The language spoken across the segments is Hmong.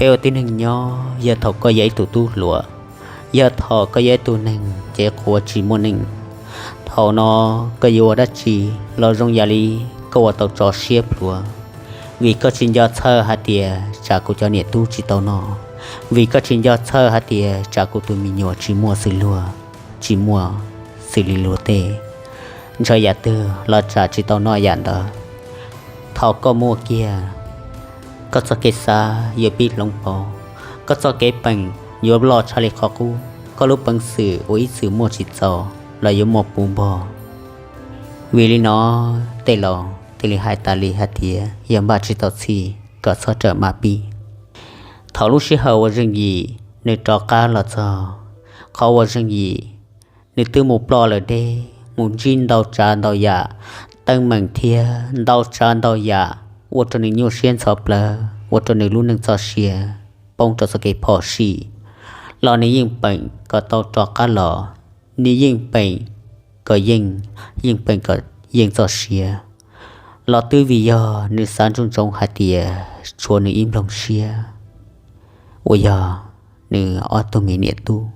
Peb ua tib neeg nyob, yog thaum koj yog ib tug tub hluas, yog thaum koj yog ib tug neeg cev qhuav tsis muaj neej, thaum no koj yuav ua dab tsi los zoo yam li koj ua tau tso siab plhuav, vim koj tsis nco txhawj hais tias tsam kuv cov niam tub tsis tau noj, vim koj tsis nco txhawj hais tias tsam kuv tus me nyuam tsis muaj xws luag, tsis muaj xws li luag tej, ntshaw yam twg los tsam tsis tau noj yam ntawd. Thaum koj muaj kiag, koj txoj kev xav yuav pib hloov pauv, koj txoj kev peem yuav loj tshaj li qhov qub, koj lub peev xwm uas ib txwm muaj tsis txaus los yuav muaj puv npog. Vim li no, tej laus thiaj li hais tas li hais tias yog npaj tsis tau txhij kom txhob rawm maj pib. Thaum lub sij hawm uas Zeej Yim nws rov qab los txog, qhov uas Zeej Yim nws twb mus ploj lawm deb, mus ntsib ntau tsav ntau yam, teeb meem thiab ntau tsav ntau yam ua rau nws nyuaj siab ntxhov plawv, ua rau nws lub neej txoj sia poob rau txoj kev phom sij, los nws yeej peem kom tau rov qab los, nws yeej peem kom yeej, yeej peem kom yeej txoj sia. Los twb vim yog nws xav ntsoov ntsoov hais tias tshuav nws ib nploog siab uas yog nws ob tug me niam tub,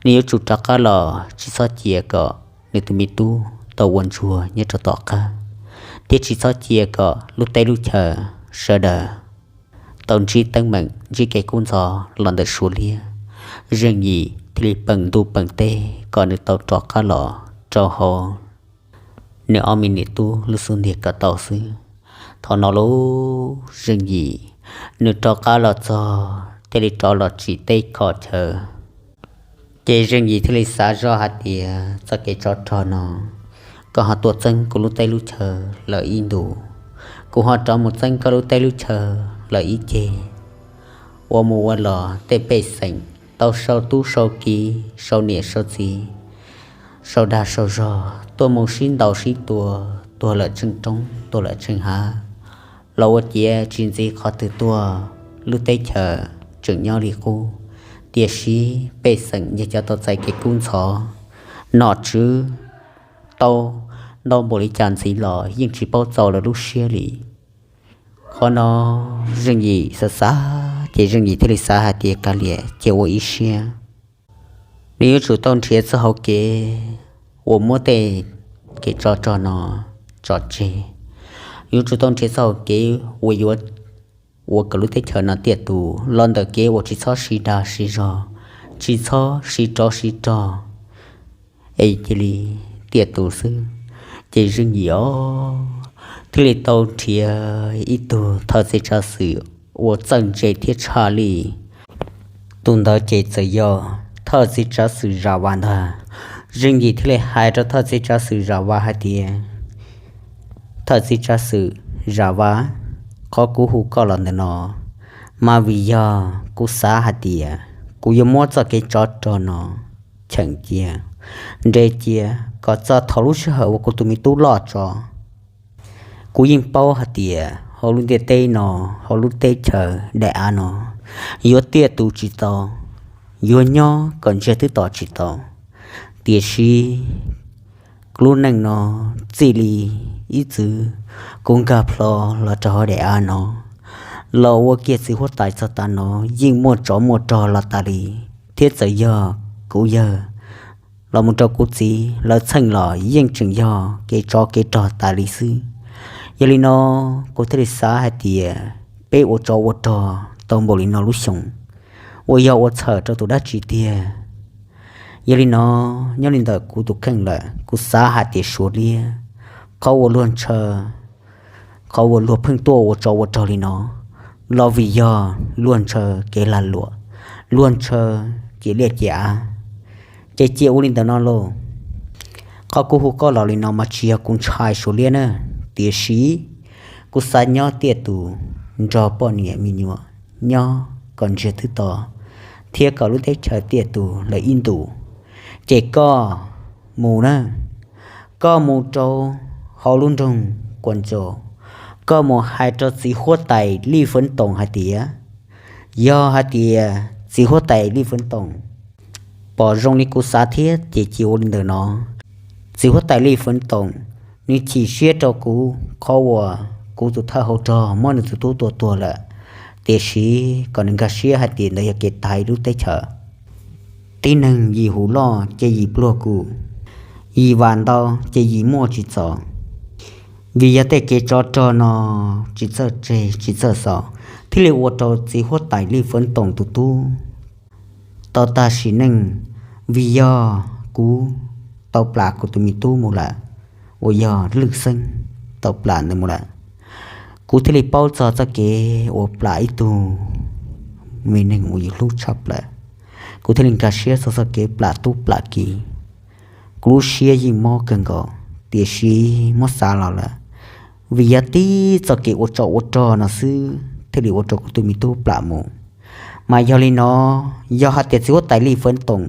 nws yuav tsum rov qab los tsis txhob cia kom nws tus me tub tau ua ntsuag nyob rau tom qab, thiab tsis txhob cia kom lub teb lub chaw sawv daws tau ntsib teeb meem ntsib kev kub ntxhov los ntawm Suav liab. Zeej Yim thiaj li peem ntuj peem teb kom nws tau rov qab los rau hauv nws ob me niam tub lub xub ntiag kom tau xwb. Thaum no lub Zeej Yim nws rov qab los txog thiaj li rov los tsim teb kho chaw. Ces Zeej Yim thiaj li xav zoj hais tias txoj kev tsov rog no, koj ho tuaj txeeb kuv lub teb lub chaw lawm ib ntus, kuv ho rov mus txeeb koj lub teb lub chaw lawm ib ceg, ua mus ua los tej pej xeem tau sau tub sau kiv, sau niam sau txiv, sau dag sau zog, tuaj mus sib ntaus sib tua, tuag lawm tsheej roob tuag lawm tsheej hav, los ua ciav tsis ntxiv qhov twg tuaj, lub teb chaws tseem nyob li qub. Tiam sis pej xeem yog cov tau txais kev kub ntxhov, nom tswv tau ntau npaum li cas ntxiv los yeej tsis paub txaus lawv lub siab li. Qhov no Zeej Yim xav xav ces Zeej Yim thiaj li xav hais tias kav liam cia ua ib siab, nws yuav tsum tau nrhiav txoj hauv kev uas muab tej kev tsov rog no tso tseg, yuav tsum tau nrhiav txoj hauv kev uas yuav ua kom lub teb chaws no tiaj tus los ntawm kev uas tsis txhob siv dag siv zog, tsis txhob siv rov siv rog, es cia li tiaj tus xwb. Ces Zeej Yim os thiaj li tau nrhiav ib tug thawj txiv tsav xwm uas txawj ntse thiab tshaj lij. Tus ntawd ces txawm yog thawj txiv tsav xwm Zam Vas ntag. Zeej Yim thiaj li hais rau thawj txiv tsav xwm Zam Vas hais tias, thawj txiv tsav xwm Zam Vas, qhov kuv hu koj los ntawm no mas vim yog kuv xav hais tias kuv yuav muab txoj kev tsov rog no cheem cia, nres cia kom txog thaum lub sij hawm uas kuv tus me tub loj tso. Kuv yeej paub hais tias hauv lub ntiaj teb no, hauv lub teb chaws daim av no, yuav tiaj tus tsis tau, yuav nyob kom ntsiag twb to tsis tau. Tiam sis kuv lub neej no txij li ib txwm kuv nkag plho los rau hauv daim av no, los ua kiag txiv huab tais txog tav no yeej muaj tsov muaj rog los tas li, thiab txawm yog kuv yawg los mus rau kuv txiv lawv txheej los yeej tseem yog kev tsov kev rog tas li xwb. Yog li no, kuv thiaj li xav hais tias peb ua tsov ua rog tau npaum li no lub xyoo, ua yog ua txhawm rau tus dab tsi tiag. Yog li no, nyob li ntawm kuv tus kheej lawm, kuv xav hais tias Suav liab, qhov uas luag ntshaw, qhov uas luag pheej tuaj ua tsov ua rog li no, los vim yog luag ntshaw kev lag luam, luag ntshaw kev liaj kev av. Ces cia ua li ntawm no lauj. Qhov kuv hu koj los li no mas tsis yog kuv ntshai Suav liab na, tiam sis kuv xav nyob tiaj tus nrog poj niam me nyuam nyob kom ntsiag twb to, thiab kom lub teb chaws tiaj tus lawm ib ntus. Ces koj mus na, koj mus rau hauv lub nroog Kuas Ntsaus, koj mus hais rau txiv huab tais Lij Fwv Toom hais tias, yog hais tias txiv huab tais Lij Fwv Toom pom zoo li kuv xav thiab ces cia ua li ntawm no. Txiv huab tais Lij Fwv Toom, nws chim siab rau kuv qhov uas kuv tus thawj hauv rog muab nws tus tub tua tuag lawm, Tiam sis kom nws nkag siab hais tias ntawd yog kev tag ib lub teb chaws. Tib neeg yim huv loj ces yim pluag kum, yim vam ntau ces yim muaj tsis txaus. Vim yog tej kev tsov rog no tsis txawj tseg tsis txawj xov, thiaj li ua rau txiv huab tais Lij Fwv Toom tus tub tau tag sim neej. Vim yog kuv tau plam kuv tus me tub mus lawm, uas yog Lwj Xeeb tau plam ntawd mus lawm, kuv thiaj li paub txog txoj kev uas plam ib tug me neeg uas yus hlub tshaj plaws. Kuv thiaj li nkag siab txog txoj kev plam tub plam kiv. Kuv lub siab yeej mob kawg nkaus, tiam sis muab xav los lawm, vim yog tib txoj kev ua tsov ua rog no xwb thiaj li ua rau kuv tus me tub plam mus. Mas yog li no, yog hais tias txiv huab tais Lij Fwv Toom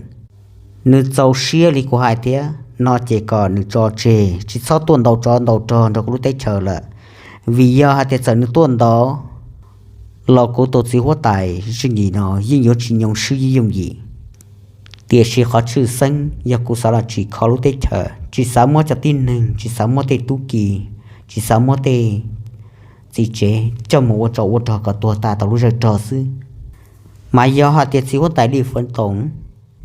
nws txaus siab li kuv hais thiab no ces kom nws tso tseg, tsis txhob tuaj ntaus tsov ntaus rog nrog kuv lub teb chaws lawm. Vim yog hais tias txawm nws tuaj ntaus los kuv tus txiv huab tais Zeej Yim no yeej yuav tsis nyoo swb yooj yim. Tiam sis qhov tshwj xeeb yog kuv xav los tsim kho lub teb chaws, tsis xav muab cov tib neeg, tsis xav muab tej tub ki, tsis xav muab tej txiv tsev coj mus ua tsov ua rog kom tuag tas tau lub zej rog xwb. Mas yog hais tias txiv huab tais Lij Fwv Toom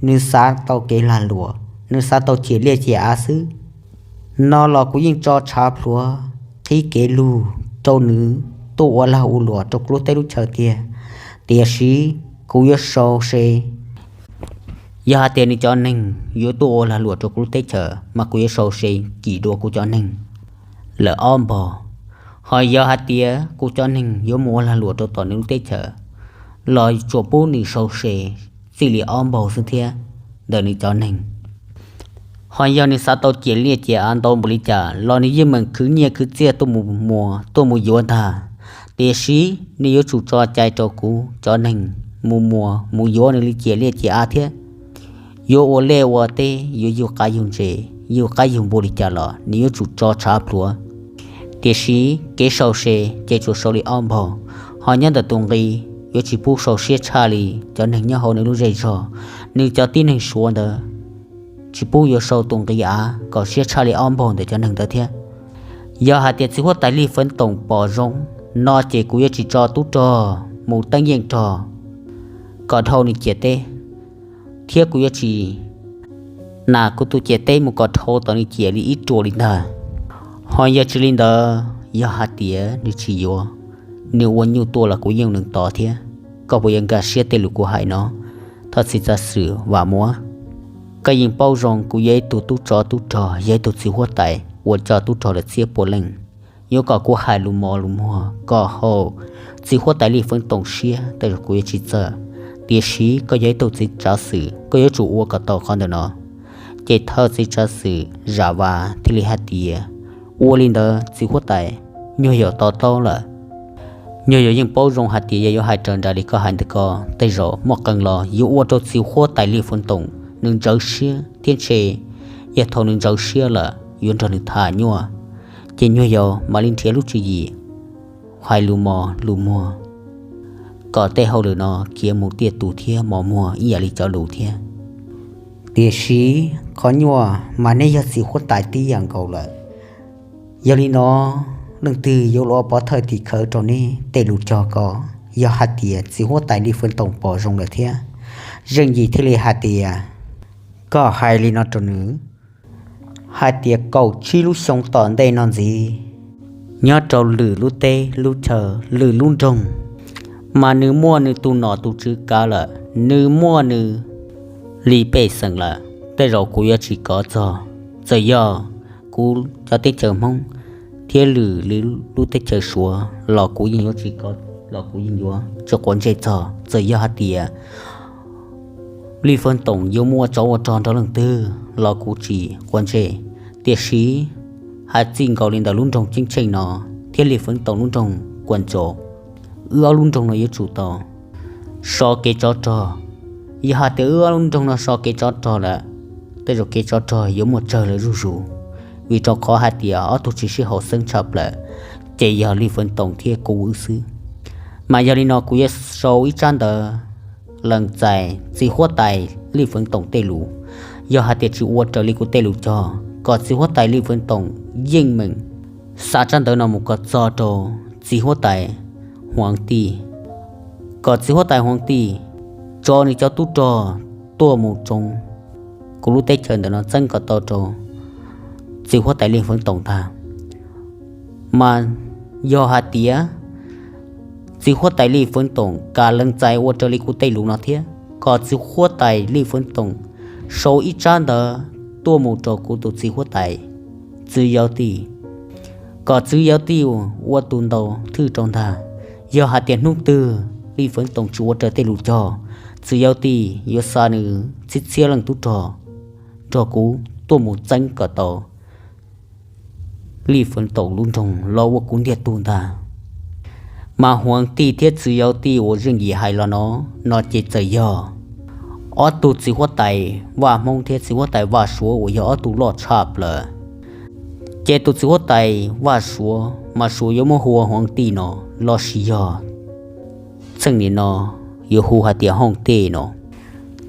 nws xav tau kev lag luam, nws xav tau ciam liaj ciam av xwb no los kuv yeej tso tshav plhuav qhib kev lug rau nws tuaj ua lag ua luam rau kuv lub teb lub chaw tiag. Tiam sis kuv yuav sau se, yog hais tias nws cov neeg yuav tuaj ua lag luam rau kuv lub teb chaws mas kuv yuav sau se cim dua kuv cov neeg lawm ob npaug. Ho yog hais tias kuv cov neeg yuav mus ua lag luam rau tom nws lub teb chaws los tsuas pub nws sau se txij li ob npaug xwb thiab ntawm nws cov neeg. Ho yog nws xav tau ciam liaj ciam av ntau npaum li cas los nws yeej meem khwv nyiaj khwv txiaj tuaj mus muas tuaj mus yuav ntag. Tiam sis nws yuav tsum tso cai rau kuv cov neeg mus muas mus yuav nws li ciam liaj ciam av thiab. Yuav ua liaj ua teb, yuav yug qaib yug ntses, yug qaib yug npua li cas los nws yuav tsum tso tshav plhuav. Tiam sis kev sau se ces tsuas sau li ob npaug. Ho nyob ntawm tus nqi yuav tsis pub sau siab tshaj li cov neeg nyob hauv nws lub zej zog. Nws cov tib neeg Suav ntawd tsis pub yuav sau tus nqi av kom siab tshaj li ob npaug ntawm cov neeg ntawd thiab. Yog hais tias txiv huab tais Lij Fwv Toom pom zoo no ces kuv yuav tsis tso tub rog mus teeb yeej rog kom dhau nws ciam teb, thiab kuv yuav tsis nas kuv tus ciam teb mus kom dhau tom nws ciam li ib ruam li ntag. Ho yog tsis li ntawd, yog hais tias nws tsis yuav, nws ua nyuj tuaj los kuv yeej nws tod thiab. Koj puas yuav nkag siab tej lus kuv hais no? Thov txiv tsav xwm Vam Muab, koj yeej paub zoo kuv yog ib tug tub tsov tub rog, yog ib tug txiv huab tais uas coj tub rog lawm txhiab pua leej. Yuav kom kuv hais lus mos lus muag kom haum txiv huab tais Lij Fwv Toom siab tej zaum kuv yuav tsis txawj. Tiam sis koj yog ib tug txiv tsav xwm, koj yuav tsum ua kom tau qhov ntawm no. Ces thawj txiv tsav xwm Zam Vas thiaj li hais tias, ua li ntawd txiv huab tais, nyuag yaus to taub lawm. Nyuag yaus yeej paub zoo hais tias yog yuav hais raws nraim li koj hais ntawd ko tej zaum muaj qee los yuav ua rau txiv huab tais Lij Fwv Toom nws ntsawv siab thiab ntshe yog thaum nws ntsawv siab lawm yuav nrog nws tham nyuaj. Ces nyuag yaus mam li nrhiav lub tswv yim hais lus mos lus muag kom tej hauj lwm no khiav mus tiaj tus thiab mos muag ib yam li cov lus thiab. Tiam sis qhov nyuaj mas neb yog txiv huab tais tib yam nkaus lawm. Yog li no, leej twg yuav los ua pov thawj tim khawv rau neb tej lus cog ko? Yog hais tias txiv huab tais Lij Fwv Toom pom zoo lawm thiab, Zeej Yim thiaj li hais tias, koj hais li no rau nws hais tias kaum tsib lub xyoo tom ntej no ntxiv, nyob rau lwm lub teb lub chaw lwm lub nroog, mas nws muaj nws tus nom tus tswv kav lawm, nws muaj nws li pej xeem lawm, tej zaum kuv yuav tsis kov txog. Txawm yog kuv cov teb chaws Hmoob thiab lwm lub teb chaws Suav los kuv yeej yuav tsis kov, los kuv yeej yuav tsis quav ntsej txog. Txawm yog hais tias Lij Fwv Toom yuav muaj tsov ua rog nrog leej twg los kuv tsis quav ntsej. Tiam sis hais txij nkaus li ntawm lub nroog Ceeb Tsheej no thiab Lij Fwv Toom lub nroog Kuam Ntsaum, wb ob lub nroog no yuav tsum tau so kev tsov rog. Yog hais tias wb ob lub nroog no so kev tsov rog lawm, tej zaum kev tsov rog yuav muaj tsawg lawm zuj zus, vim rau qhov hais tias ob tug tsis sib haum xeeb tshaj plaws ces yog Lij Fwv Toom thiab kuv wb xwb. Mas yog li no kuv yuav sau ib tsab ntawv lees txais txiv huab tais Lij Fwv Toom tej lus. Yog hais tias tsis ua raws li kuv tej lus cog, kom txiv huab tais Lij Fwv Toom yeej meem xa tsab ntawv no mus kom txog rau txiv huab tais Huav Tij, kom txiv huab tais Huav Tij tso nws cov tub rog tuaj mus txeeb kuv lub teb chaws ntawm no txeeb kom tau rau txiv huab tais Lij Feev Toom ntag. Mas yog hais tias txiv huab tais Lij Feev Toom kam lees txais ua raws li kuv tej lus no thiab kom txiv huab tais Lij Feev Toom sau ib tsab ntawv tuaj mus rau kuv tus txiv huab tais, txiv Yauv Tij, kom txiv Yauv Tij ua tus ntaus thwj rau ntag. Yog hais tias hnub twg Lij Feev Toom tsis ua raws tej lus cog, txiv Yauv Tij yuav xa nws txhiab txhiab leej tub rog nrog kuv tuaj mus txeeb kom tau Lij Feev Toom lub nroog los ua kuv ntiag tug ntag. Mas Huav Tij thiab txiv Yauv Tij uas zeej yim hais los no, no ces txawm yog ob tug txiv huab tais Vaj Hmoob thiab txiv huab tais Vaj Suav uas yog ob tug loj tshaj plaws. Ces tus txiv huab tais Vaj Suav mas Suav yuav muab hu ua Huav Tij no, los sis yog txheej nim no yuav hu hais tias Hooj Tij no.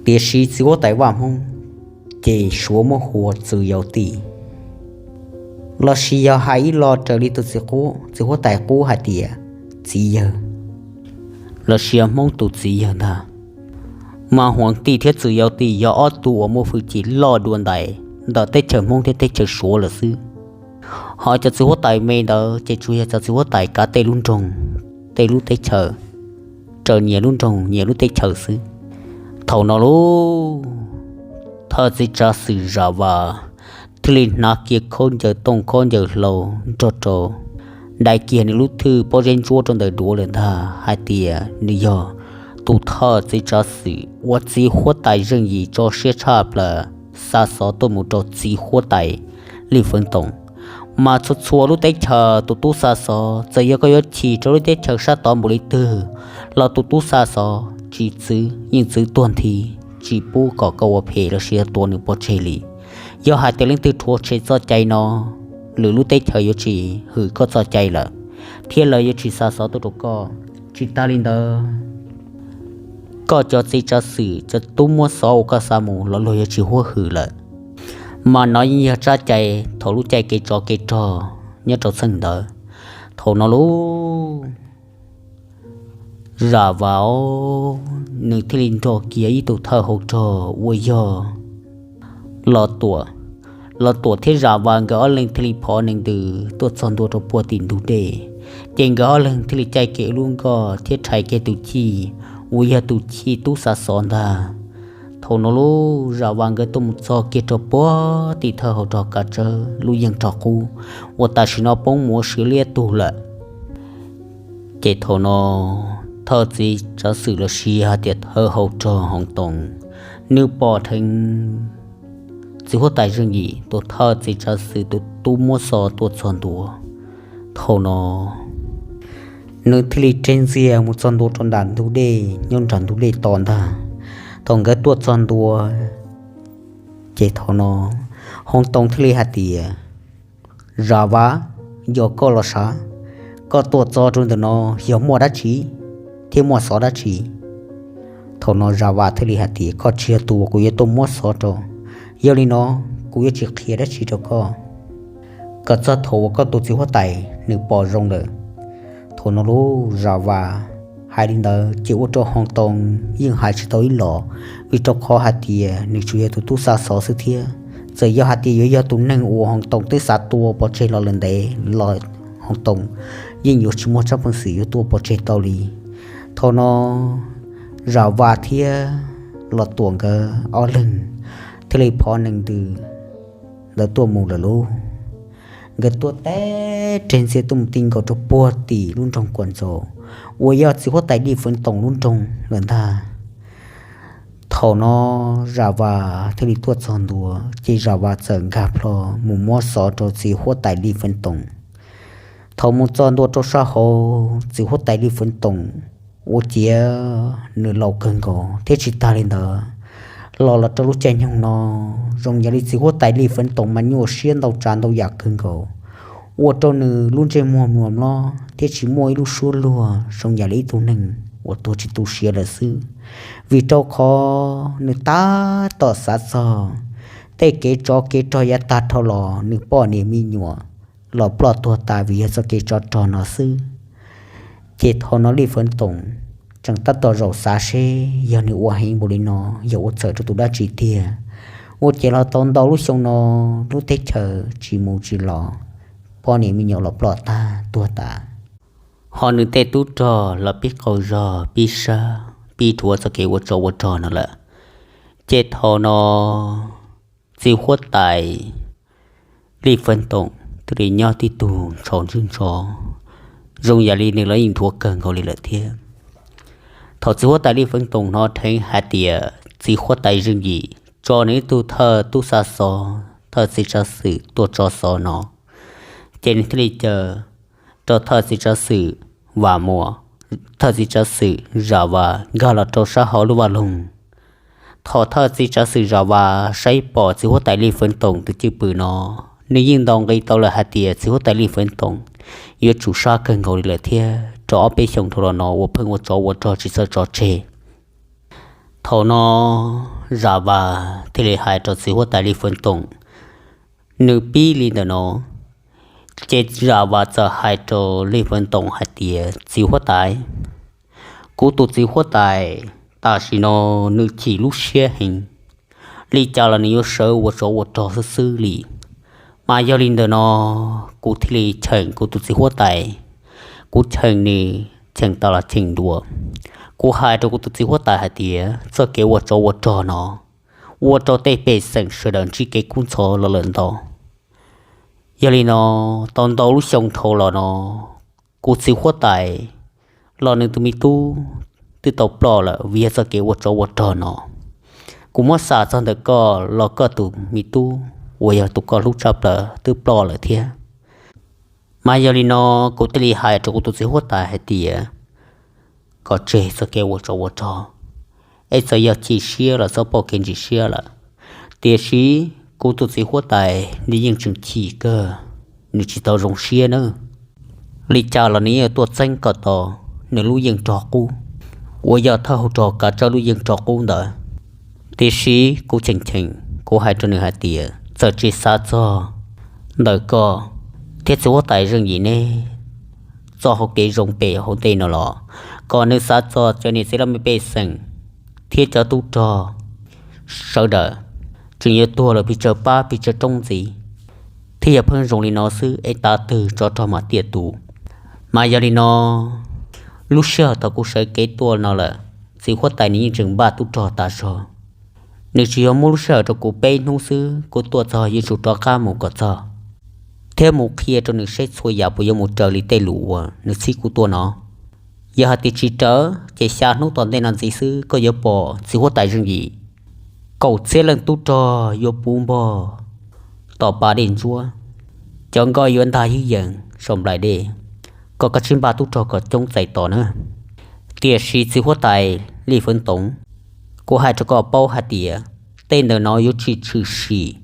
Tiam sis txiv huab tais Vaj Hmoob ces Suav muab hu ua txiv Yauv Tij, los sis yog hais ib lo raws li tus txiv huab tais qub hais tias txiv yawg, los sis yog Hmoob tus txiv yawg ntag. Mas Huav Tij thiab txiv Yauv Tij yog ob tug uas muaj hwj chim loj dua ntais ntawm teb chaws Hmoob thiab teb chaws Suav lawm xwb. Ho cov txiv huab tais me ntawd ces tsuas yog cov txiv huab tais kav tej lub nroog, tej lub teb chaws, raws nyias lub nroog nyias lub teb chaws xwb. Thaum no lauj, thawj txiv tsav xwm Zam Vas thiaj li hnav kiag khaub ncaws tooj khaub ncaws hlau nrog rau dai kiag nws lub thwj pob zeb ntsuab rau ntawm duav lawm ntag hais tias nws yog tus thawj txiv tsav xwm uas txiv huab tais zeej yim tso siab tshaj plaws xa xov tuaj mus rau txiv huab tais Lij Feev Toom. Mas txhua txhua lub teb chaws tus tub xa xov, txawm yog koj yuav chim rau lub teb chaws sab tod npaum li twg los tus tub xa xov tsis txwv, yeej txwv tuag nthi, tsis pub kom koj ua phem los sis yog tua nws pov tseg li. Yog hais tias leej twg rhuav tshem txoj cai no, lwm lub teb chaws yuav tsis hwm koj txoj cai lawm, thiab lawv yuav tsis xa xov tuaj rau koj. Tsis tas li ntawd, koj cov txiv tsav xwm cov tub muab xov uas koj xa mus los luag yuav tsis huab hwm lawm. Mas no yeej yog tsab cai thaum lub caij kev tsov kev rog nyob rau txheej ntawd. Thaum no lauj, Zam Vas nws thiaj li nrog kiag ib tug thawj hauv rog uas yog Los Tuam. Los Tuam thiab Zam Vas nkawd ob leeg thiaj li phov nees ntws tuaj txog ntua rau puag tim ntug dej. Ces nkawd ob leeg thiaj li caij kiag lub nkoj thiab rhais kiag tus chij uas yog tus chij tub xa xov ntag. Thaum no lauj, Zam Vas nkawd tuaj mus txog kiag rau puag tim thawj hauv rog kav tsawb lub yeej rog qub uas tam sim no poob mus ua siav liab tug lawm. Ces thaum no thawj txiv tsav xwm los sis hais tias thawj hauv rog Hoov Toom, nws pom dheev txiv huab tais Zeej Yim tus thawj txiv tsav xwm tus tub muab xov tuaj txog ntua. Thaum no nws thiaj li tseg ntxiag mus txog ntua rau nram ntug dej nyob nram ntug dej to ntag. Thaum nkawd tuaj txog ntua, ces thaum no Hoov Toom thiaj li hais tias, Zam Vas, yog koj los sav, koj tuaj txog rau ntawm no yog muaj dab tsi thiab muaj xov dab tsi? Thaum no Zam Vas thiaj li hais tias, koj tsis yog tus uas kuv yuav tuaj muab xov rau. Yog li no, kuv yuav tsis qhia dab tsi rau koj kom txog thaum uas koj tus txiv huab tais nws pom zoo lawm. Thaum no lauj, Zam Vas hais li ntawd ces ua rau Hoov Toom yeej hais tsis tau ib los, vim rau qhov hais tias nws tsuas yog tus tub xa xov xwb thiab. Txawm yog hais tias yuav yog tus neeg uas Hoov Toom twb xav tua pov tseg los lawm ntev los Hoov Toom yeej yuav tsis muaj tsab peev xwm yuav tua pov tseg tau li. Thaum no Zam Vas thiab Los Tuam nkawd ob leeg thiaj li phov nees ntws ntawd tuaj mus lawm lauj. Nkawd tuaj teb reg ntxiag tuaj mus ti nkaus rau puag tim lub nroog Kuam Ntxaus uas yog txiv huab tais Lij Feev Toom lub nroog lawm ntag. Thaum no Zam Vas thiaj li tuaj txog ntua, ces Zam Vas txawm nkag plho mus muab xov rau txiv huab tais Lij Feev Toom. Thaum mus txog ntua rau sab hauv, txiv huab tais Lij Feev Toom ua ciav nws laus kawg nkaus thiab tsis tag li ntawd los los rau lub caij nyoog no, zoo yam li txiv huab tais Lij Feev Toom mas nyuaj siab ntau tsav ntau yam kawg nkaus, ua rau nws lub ntsej muag mluas mlob thiab tsis muaj ib lub suab luag zoo yam li ib tug neeg uas tuag tsis tu siav lawm xwb. Vim rau qhov nws tab tom xav txog tej kev tsov kev rog yav tag dhau los nws poj niam me nyuam los ploj tuag tas vim yog txoj kev tsov rog no xwb. Ces thaum no Lij Feev Toom tseem tab tom zaum xav seb yog nws ua heev npaum li no yog ua txawm rau tus dab tsi tiag. Ua ciav los tau ntau lub xyoo no lub teb chaws tsis mus tsis los, poj niam me nyuam los ploj tag tuag tas, ho nws tej tub rog los pib qaug zog pib sab pib dhuav txoj kev ua tsov ua rog no lawm. Ces thaum no txiv huab tais Lij Feeb Toom thiaj li nyob tib tug ntshau ntswg ntshov, zoo yam li nws los yeej dhuav kawg nkaus li lawm thiab. Thaum txiv huab tais Lij Feeb Toom hnov dheev hais tias txiv huab tais Zeej Yim tso nws ib tug thawj tub xa xov, thawj txiv tsav xwm tuaj tso xov no, ces nws thiaj li caw rau thawj txiv tsav xwm Vam Muas, thawj txiv tsav xwm Zam Vas nkag los rau sab hauv lub vaj loog. Thaum thawj txiv tsav xwm Zam Vas saib pom txiv huab tais Lij Feeb Toom tus cwj pwm no, nws yeej ntaus nqi tau lawm hais tias txiv huab tais Lij Feeb Toom yuav tsum sab kawg nkaus li lawm thiab, rau ob peb xyoos dhau los no uas pheej ua tsov ua rog tsis txawj tso tseg. Thaum no Zam Vas thiaj li hais rau txiv huab tais Lij Feeb Toom, nws pib li ntawm no, ces Zam Vas txawm hais rau Lij Feeb Toom hais tias, txiv huab tais, kuv tus txiv huab tais tam sim no nws chim lub siab heev, li cas los nws yuav sawv ua tsov ua rog xwb xwb li. Mas yog li ntawm no, kuv thiaj li cheem kuv tus txiv huab tais, kuv cheem nws cheem tas los cheem dua. Kuv hais rau kuv tus txiv huab tais hais tias txoj kev ua tsov ua rog no ua rau tej pej xeem sawv daws ntsib kev kub ntxhov los lawm ntau. Yog li no, tau ntau lub xyoo dhau los no, kuv txiv huab tais los nws tus me tub twb tau ploj lawm vim yog txoj kev ua tsov ua rog no. Kuv muab xam txog ntawm koj los koj tus me tub uas yog tus koj hlub tshaj plaws twb ploj lawm thiab. Mas yog li no, kuv thiaj li hais rau kuv tus txiv huab tais hais tias, kom tseg txoj kev ua tsov ua rog, es txawm yog chim siab los txhob pauj kev ntsim siab lawm. Tiam sis kuv tus txiv huab tais nws yeej tseem chim kawg, nws tsis tau zoo siab nawb. Li cas los nws yeej tuaj txeeb kom tau nws lub yeej rog qub, uas yog thawj hauv rog kav tsawb lub yeej rog qub ntawd. Tiam sis kuv cheem cheem, kuv hais rau nws hais tias txawm tsis xav txog ntawm koj thiab txiv huab tais Zeej Yim neb txoj hauv kev zoo pem hauv ntej no los, kom nws xav txog cov niam txiv laj mej pej xeem thiab cov tub rog sawv daws tseem yuav tuag lawm pes tsawg pab pes tsawg roob ntxiv, thiab yog pheej zoo li no xwb es tav twg tsov rog mam tiam tus. Mas yog li no, lub sij hawm thaum kuv sawv kev tuaj no lawm, txiv huab tais nws yeej tseem npaj tub rog tas zog. Nws tsis yog muab lub sij hawm rau kuv peb hnub xwb, kuv tuaj txog yuav tsum rov qab mus kom txog, thiab mus qhia rau nws saib txhua yam puas yuav mus raws li tej lus uas nws txib kuv tuaj no. Yog hais tias tsis raws, ces xya hnub tom ntej no ntxiv xwb koj yuav pom txiv huab tais Zeej Yim kaum txhiab leej tub rog yuav puv npog tom pas dej ntsuab, cov nkoj yuav ntag ywg yees saum nplaim dej. Koj kav tsij npaj tub rog kom coob txais tos na. Tiam sis txiv huab tais Lij Feeb Toom, kuv hais rau koj paub hais tias tej ntawm no yuav tsis tshwm sim.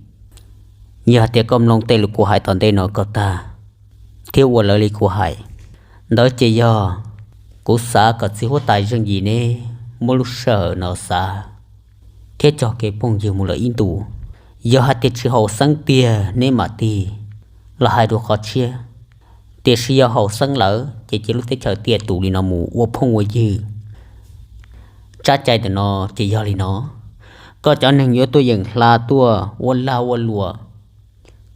Yog hais tias koj mloog tej lus kuv hais tom ntej no kom tag thiab ua lawv li kuv hais, ntawd ces yog kuv xav kom txiv huab tais Zeej Yim neb muab lub sij hawm no xav thiab cog kev phooj ywg mus lawm ib ntus. Yog hais tias tsis haum xeeb tiag neb mam tig los hais dua qhov tshiab, tiam sis yog haum xeeb lawm ces cia lub teb chaws tiaj tus li no mus ua phooj ua ywg. Tsab cai ntawm no ces yog li no, koj cov neeg yuav tuaj yeem hla tuaj ua lag ua luam,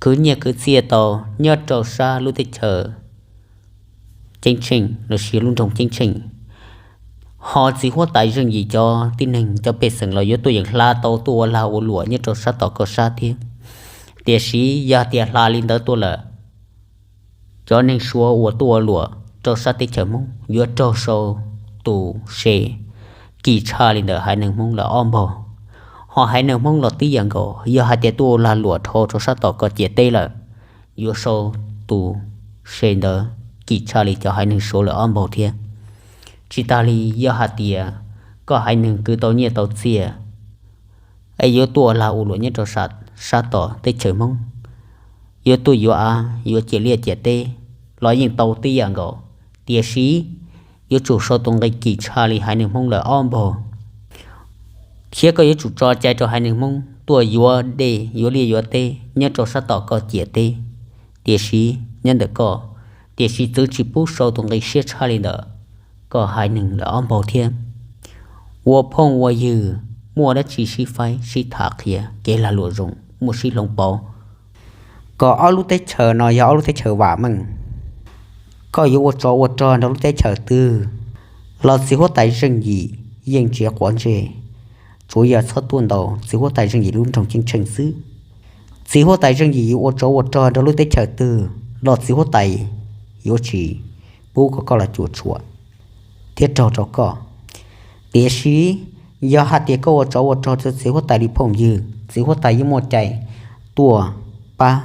khwv nyiaj khwv txiaj tau nyob rau sab lub teb chaws Ceeb Tsheej lossis lub nroog Ceeb Tsheej, ho txiv huab tais Zeej Yim cov tib neeg cov pej xeem los yuav tuaj yeem hla tau tuaj ua lag ua luam nyob rau sab tom koj sab thiab. Tiam sis yog tias hla li ntawd tuaj lawm, cov neeg Suav uas tuaj ua luam rau sab teb chaws Hmoob yuav raug sau tus se kim tshaj li ntawm haiv neeg Hmoob lawm ob npaug. Ho haiv neeg Hmoob los tib yam nkaus, yog hais tias tuaj ua lag luam dhau rau sab tom koj ciam teb lawm, yuav sau tus se ntawd kim tshaj li cov haiv neeg Suav lawm ob npaug thiab. Tsis tas li, yog hais tias koj haiv neeg khwv tau nyiaj tau txiaj es yuav tuaj ua lag ua luam nyob rau sab tom teb chaws Hmoob, yuav tuaj yuav av yuav ciam liaj ciam teb los yeej tau tib yam nkaus, tiam sis yuav tsum sau tus nqi kim tshaj li haiv neeg Hmoob lawm ob npaug. Thiab koj yuav tsum tso cai rau haiv neeg Hmoob tuaj yuav dej yuav liaj yuav teb nyob rau sab tom koj ciam teb, tiam sis nyob ntawm koj, tiam sis txwv tsis pub sau tus nqi siab tshaj li ntawd. kom haiv neeg lawm ob npaug thiab. Ua phooj ua ywg, muaj dab tsi sib faib sib tham qhia, kev lag luam zoo muaj sib hloov pauv, kom ob lub teb chaws no yog ob lub teb chaws vam meej. Koj yuav ua tsov ua rog nrog lub teb chaws twg los txiv huab tais Zeej Yim yeej tsis quav ntsej, tsuav yog txhob tuaj ntaus txiv huab tais Zeej Yim lub nroog ceeb tsheej xwb. Txiv huab tais Zeej Yim yuav ua tsov ua rog nrog lub teb chaws twg los txiv huab tais yuav tsis pub kom koj los cuam tshuam thiab raug rau koj. Tiam sis yog hais tias koj ua tsov ua rog rau txiv huab tais li phooj ywg, txiv huab tais yeej muaj cai tuaj pab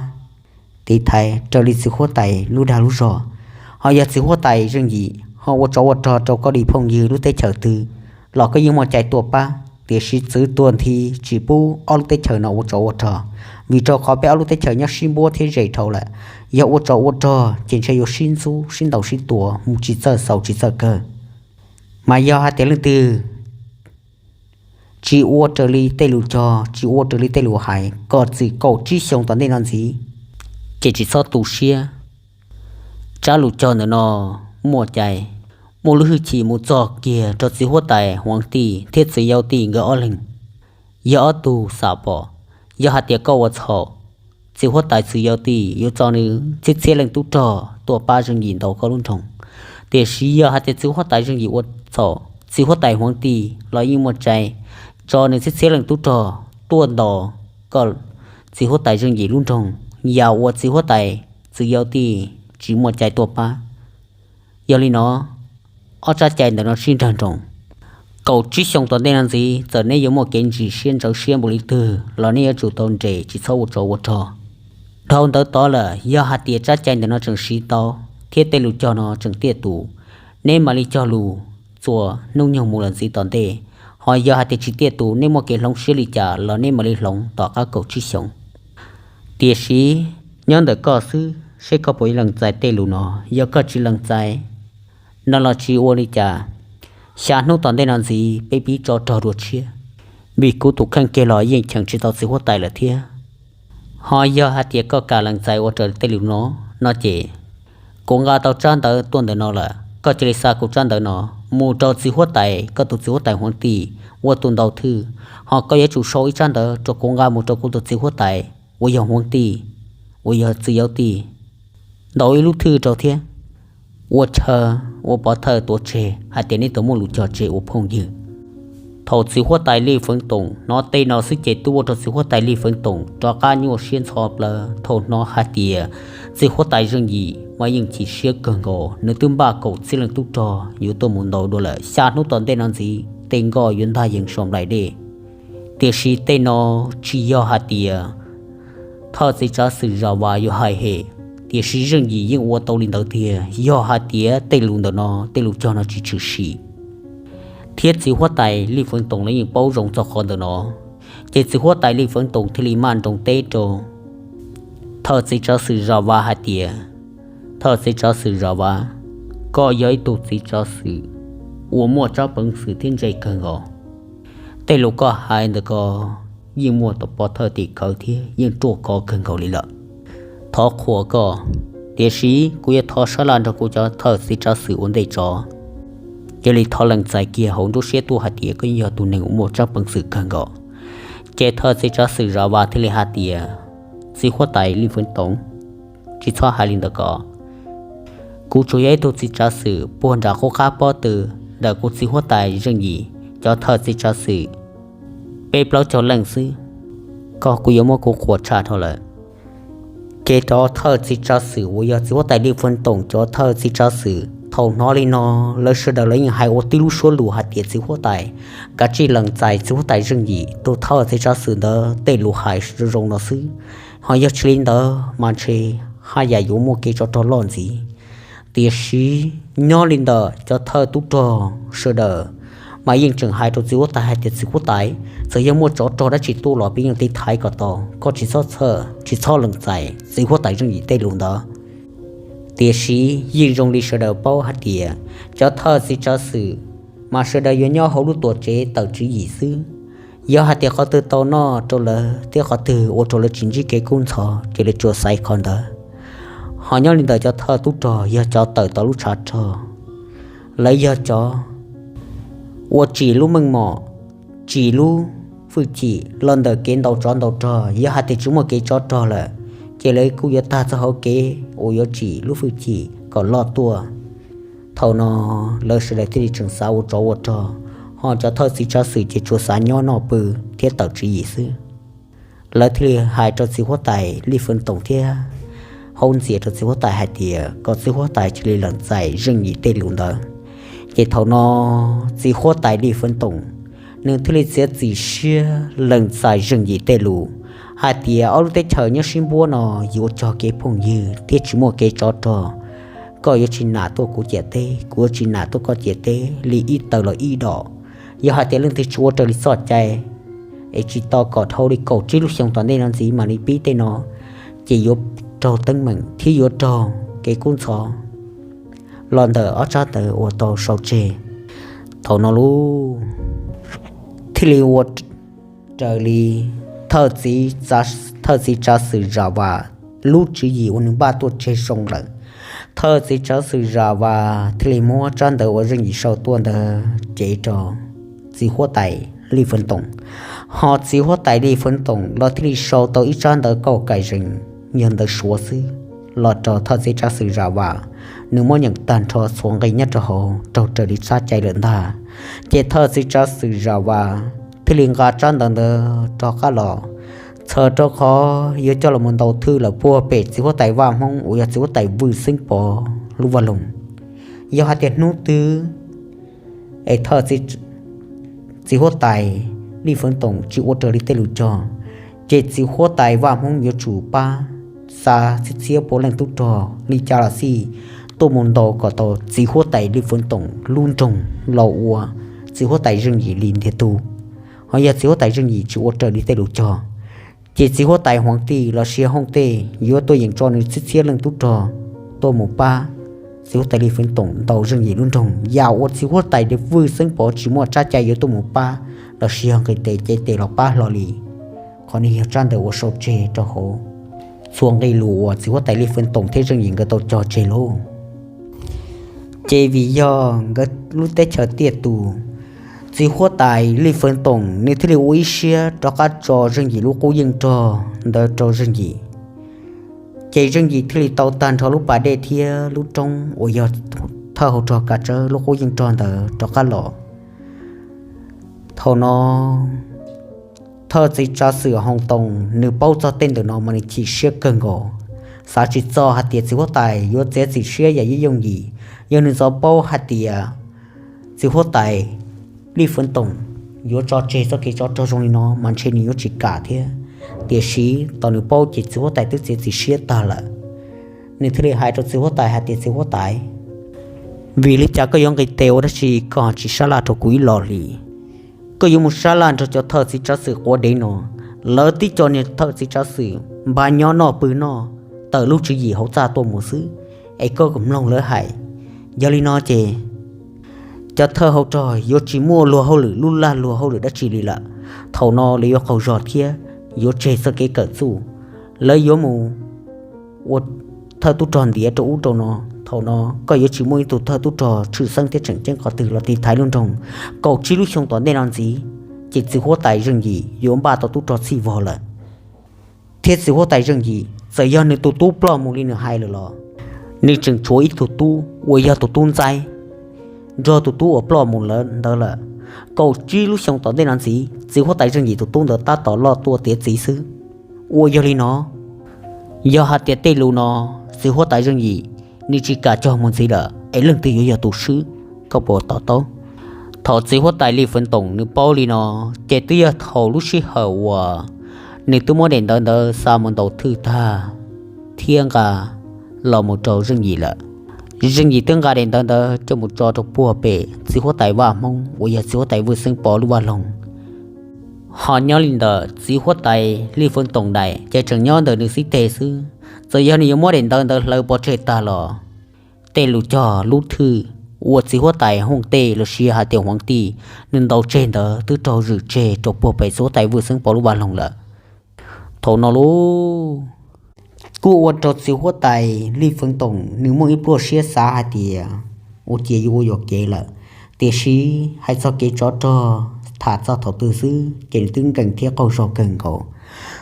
tiv thaiv raws li txiv huab tais lub dag lub zog. Ho yog txiv huab tais Zeej Yim ho ua tsov ua rog rau koj li phooj ywg lub teb chaws twg los koj yeej muaj cai tuaj pab, tiam sis txwv tuag nthi tsis pub ob lub teb chaws no ua tsov ua rog, vim rau qhov peb ob lub teb chaws nyob sib npuab thiab ze dhau lawm. Yog ua tsov ua rog ces ntshe yuav sib ntxub sib ntaus sib tua mus tsis txawj xaus tsis txawj kawg. Mas yog hais tias leej twg tsis ua raws li tej lus cog, tsis ua raws li tej lus hais, kom txwm kaum tsib xyoo tom ntej no ntxiv, ces tsis txhob tu siab. Tsab lus cog ntawm no muaj cai, muaj lub hwj chim mus txog kiag rau txiv huab tais Huav Tij thiab txiv Yauv Tij nkawd ob leeg. Yog ob tug xam pom, yog hais tias koj ua txhaum, txiv huab tais txiv Yauv Tij yuav tso nws txhiab txhiab leej tub rog tuaj pab Zeej Yim ntaus koj lub nroog. Tiam sis yog hais tias txiv huab tais Zeej Yim ua txhaum, txiv huab tais Huav Tij los yeej muaj cai tso nws txhiab txhiab leej tub rog tuaj ntaus koj txiv huab tais Zeej Yim lub nroog, yam uas txiv huab tais txiv Yauv Tij tsis muaj cai tuaj pab. Yog li no, ob tsab cai ntawm no sib nrag nroos. Kaum tsib xyoo tom ntej no ntxiv, txawm neb yuav muaj kev ntsim siab ntxhov siab npaum li twg los neb yuav tsum tau nres tsis txhob ua tsov ua rog. Dhau ntawd tod lawm, yog hais tias tsab cai ntawm no tseem siv tau thiab tej lus cog no tseem tiaj tus, neb mam li cog lus txuas hnub nyoog mus lawm ntxiv tom ntej. Ho yog hais tias tsis tiaj tus, neb muaj kev hloov siab li cas los neb mam li hloov tom qab kaum tsib xyoos. Tiam sis nyob ntawm koj xwb, seb koj puas lees txais tej lus no. Yog koj tsis lees txais no los tsis ua li cas, xya hnub tom ntej no ntxiv peb pib tso rog dua tshiab, vim kuv tus kheej kiag los yeej cheem tsis tau txiv huab tais lawm thiab. Ho yog hais tias koj kam lees txais ua raws tej lus no, no ces kuv nqa tau tsab ntawv tuaj ntawm no lawm, koj cia li xa kuv tsab ntawv no mus rau txiv huab tais, koj tus txiv huab tais Huav Tij ua tus ntaus thwj. Ho koj yuav tsum sau ib tsab ntawv rau kuv nqa mus rau kuv tus txiv huab tais uas yog Huav Tij, uas yog txiv Yauv Tij, ntaus ib lub thwj rau thiab ua chaw, ua pov thawj tuav tseg hais tias neb tau muaj lus cog tseg ua phooj ywg. Thaum txiv huab tais Lij Feev Toom hnov tej no xwb ces twb ua rau txiv huab tais Lij Feev Toom rov qab nyuaj siab ntxhov plaws thaum hnov hais tias txiv huab tais Zeej Yim mas yeej chim siab kawg nkaus, nws twb npaj kaum txhiab leej tub rog yuav tuaj mus ntaus dua lawm, xya hnub tom ntej no ntxiv tej nkoj yuav ntag yees so nplaim dej. Tiam sis tej no tsis yog hais tias thawj txiv tsav xwm Zam Vas yuav hais hem, tiam sis Zeej Yim yeej ua tau li ntawd tiag. Yog hais tias tej lus ntawm no, tej lus cog no tsis tshwm sim, thiab txiv huab tais Lij Feev Toom los yeej paub zoo txog qhov ntawm no, ces txiv huab tais Lij Feev Toom thiaj li maj nroos teb rau thawj txiv tsav xwm Zam Vas hais tias, thawj txiv tsav xwm Zam Vas, koj yog ib tug txiv tsav xwm uas muaj tsab peev xwm thiab ntse kawg nkaus. Tej lus koj hais ntawm ko yeej muaj pov thawj tim khawv thiab yeej ruaj khov kawg nkaus li lawm. Thov qhuas koj, tiam sis kuv yuav thov sab laj nrog kuv cov thawj txiv tsav xwm ua ntej tso. Cia li thov lees txais kiag hauv nruab siab tuaj hais tias koj yeej yog tus neeg uas muaj tsab peev xwm kawg nkaus. Ces thawj txiv tsav xwm Zam Vas thiaj li hais tias, txiv huab tais Lij Feev Toom, tsis txhob hais li ntawd ko. Kuv tsuas yog ib tug txiv tsav xwm puag nram qub qab pob tw ntawm kuv txiv huab tais Zeej Yim cov thawj txiv tsav xwm peb plaub caug leej xwb, koj kuj yuav muab kuv qhuas tshaj dhau lawm. Ces cov thawj txiv tsav xwm uas yog txiv huab tais Lij Feev Toom cov thawj txiv tsav xwm thaum hnov li no, lawv sawv daws lawv yeej hais ua tib lub suab lus hais tias txiv huab tais, kav tsij lees txais txiv huab tais Zeej Yim tus thawj txiv tsav xwm ntawd tej lus hais zoo zoo no xwb. Ho yog tsis li ntawd mas ntshe haj yam yuav muaj kev tsov rog loj ntxiv. Tiam sis nyob li ntawm cov thawj tub rog sawv daws mas yeej tseem hais rau txiv huab tais hais tias txiv huab tais, txawm yog muaj tsov rog dab tsi tuaj los peb yeej tiv thaiv kom tau, koj tsis txhob txhawj tsis txhob lees txais txiv huab tais Zeej Yim tej lus ntawd. Tiam sis yeej zoo li sawv daws paub hais tias cov thawj txiv tsav xwm mas sawv daws yuav nyob hauv lub tuam tsev tawm tswv yim xwb. Yog hais tias qhov twg tau noj rau lawv thiab qhov twg ua rau lawv tsis ntsib kev kub ntxhov ces lawv tsuas xaiv qhov ntawd. Ho nyob li ntawm cov thawj tub rog yog cov tawm tau lub tshav rog, Lawv yog cov uas tsim lub meej mom, tsim lub hwj chim los ntawm kev ntaus tsov ntaus rog. Yog hais tias tsis muaj kev tsov rog lawm, ces lawv kuj yuav tag txoj hauv kev uas yuav tsim lub hwj chim kom loj tuaj. Thaum no lawv sawv daws thiaj li tseem xav ua tsov ua rog, ho cov thawj txiv tsav xwm ces tsuas xav nyob noj pw thiab tawm tswv yim xwb. Lawv thiaj li hais rau txiv huab tais Lij Fwv Toom thiab haub ntxias rau txiv huab tais hais tias kom txiv huab tais cia li lees txais Zeej Yim tej lus ntawd. Ces thaum no txiv huab tais Lij Fwv Toom nws thiaj li txiav txim siab lees txais Zeej Yim tej lus hais tias ob lub teb chaws nyob sib npuab no yuav cog kev phooj ywg thiab tsis muaj kev tsov rog. Koj yuav tsis nam tuaj kuv ciam teb, kuv yuav tsis nam tuaj koj ciam teb li ib taws los ib dom. Yog hais tias leej twg tsis ua raws li txoj cai es tsis tau kom dhau li kaum tsib lub xyoo tom ntej no ntxiv mam li pib tej no, ces yuav raug teeb meem thiab yuav raug kev kub ntxhov los ntawm ob tsab ntawv uas tau sau tseg. Thaum no lub thiaj li ua raws li thawj txiv tsav xwm Zam Vas lub tswv yim uas nws npaj tuaj tseg zoo lawm. Thawj txiv tsav xwm Zam Vas thiaj li muab tsab ntawv uas Zeej Yim sau tuaj ntawd cev rau txiv huab tais Lij Fwv Toom, ho txiv huab tais Lij Fwv Toom los thiaj li sau tau ib tsab ntawv kauj kaim zees, yog ntawv Suav xwb, los rau thawj txiv tsav xwm Zam Vas, nws muab nyeem tag nrho txhua nqe nyob rau hauv raug raws li txoj cai lawm ntag. Ces thawj txiv tsav xwm Zam Vas thiaj li nqa tsab ntawv ntawd rov qab los, txhawm rau qhov yuav coj los mus ntaus thwj lawm puag pem txiv huab tais Vaj Hmoob uas yog txiv huab tais Vwj Xeeb Pov lub vaj loog. Yog hais tias hnub twg es thawj txiv huab tais Lij Fwv Toom tsis ua raws li tej lus cog, ces txiv huab tais Vaj Hmoob yuav tsum pab xa txhiab txhiab pua leej tub rog li cas los xij tuaj mus ntaus kom tau txiv huab tais Lij Fwv Toom lub nroog los ua txiv huab tais Zeej Yim li ntiag tug. Ho yog txiv huab tais Zeej Yim tsis ua raws li tej lus cog, ces txiv huab tais Huav Tij los sis Hoob Tej yuav tuaj yeem tso nws txhiab txhiab leej tub rog tuaj mus pab txiv huab tais Lij Fwv Toom ntaus Zeej Yim lub nroog. Yam uas txiv huab tais Vwj Xeeb Pov tsis muaj tsab cai yuav tuaj mus pab los sis yog nqis tes cev tes los pab hlo li. Qhov no yog tsab ntawv uas sau tseg rau hauv txhua nqe lus uas txiv huab tais Lij Fwv Toom thiab Zeej Yim nkawd tau cog tseg lauj. Ces vim yog nkawd lub teb chaws tiaj tus, txiv huab tais Lij Fwv Toom nws thiaj li ua ib siab rov qab tso Zeej Yim lub qub yeej rog ntawd rau Zeej Yim. Ces Zeej Yim thiaj li tau tag nrho lub pas dej thiab lub roob uas yog thawj hauv rog Kav Tsawb lub qub yeej rog ntawd rov qab los. Thaum no thawj txiv tsav xwm Hoo Toom nws paub txog tej ntawm no mas nws chim siab kawg nkaus, xav tsis txog hais tias txiv huab tais yuav txiav txim siab yam yooj yim. Yog nws txawm paub hais tias txiv huab tais Lij Fwv Toom yuav tso tseg txoj kev tsov rog zoo li no mas ntshe nws yuav tsis kam thiab. Tiam sis thaum nws paub ces txiv huab tais twb txiav txim siab tag lawm. Nws thiaj li hais rau txiv huab tais hais tias, txiv huab tais, vim li cas koj yuav nqis tes ua dab tsi koj tsis sab laj rau kuv ib los li? Koj yuav mus sab laj nrog cov thawj txiv tsav xwm quav dev no, lawv tib co niag thawj txiv tsav xwm npaj nyob noj pw noj, tawm lub tswv yim hauv txaj tuaj mus xwb, es koj mloog lawv hais. Yog li no ces cov thawj hauv rog yuav tsis muaj luag hauj lwm lub laj luag hauj lwm dab tsi li lawm. Thaum no lawv yuav qaug zog thiab yuav tseg txoj kev kawm txuj, lawv yuav mus ua thawj tub rog ntiav rau ub rau no. Thaum no koj yuav tsis muaj ib tug thawj tub rog tshwj xeeb thiab tseem ceeb qhov twg los tiv thaiv lub nroog. Kaum tsib lub xyoo tom ntej no ntxiv, ces txiv huab tais Zeej Yim yuav npaj tau tub rog txhij vog lawm. Thiab txiv huab tais Zeej Yim txawm yog nws tus tub ploj mus li nws hais lawm los nws tseem tshuav ib tug tub uas yog tus tub ntxaib nrog tus tub uas ploj mus ntawd lawm. Kaum tsib lub xyoo tom ntej no ntxiv, txiv huab tais Zeej Yim tus tub ntawd tab tom loj tuaj tiav txiv xwb. Uas yog li no, yog hais tias tej lus no txiv huab tais Zeej Yim nws tsis kam cog mus ntxiv lawm es leej twg yuav yog tus swb, koj puas to taub? Thaum txiv huab tais Lij Fwv Toom nws paub li no, ces twb yog thaum lub sij hawm uas nws twb muab daim ntawv ntawd xa mus ntaus thwj tag thiab nqa los mus rau Zeej Yim lawm. Zeej Yim twb nqa daim ntawv ntawd coj mus tso rau puag pem txiv huab tais Vaj Hmoob uas yog txiv huab tais Vwj Xeeb Pov lub vaj loog. Ho nyob li ntawm txiv huab tais Lij Fwv Toom daim ces tseem nyob ntawm nws xib teg xwb. Txawm yog nws yuav muab daim ntawv ntawd hlawv pov tseg tag los tej lus cog lub thwj uas txiv huab tais Hooj Tej los sis hais tias Huav Tij nws ntaus tseg ntawd twb raug zwm tseg rau puag pem txiv huab tais Vwj Xeeb Pov lub vaj loog lawm. Thaum no lauj, kuj ua rau txiv huab tais Lij Fwv Toom nws muaj ib pluaj siab xav hais tias ua cia yuav ua yuam kev lawm. Tiam sis hais txog kev tsov rog, tham txog thaum twg xwb ces nws twb nkees thiab qaug zog kawg nkaus.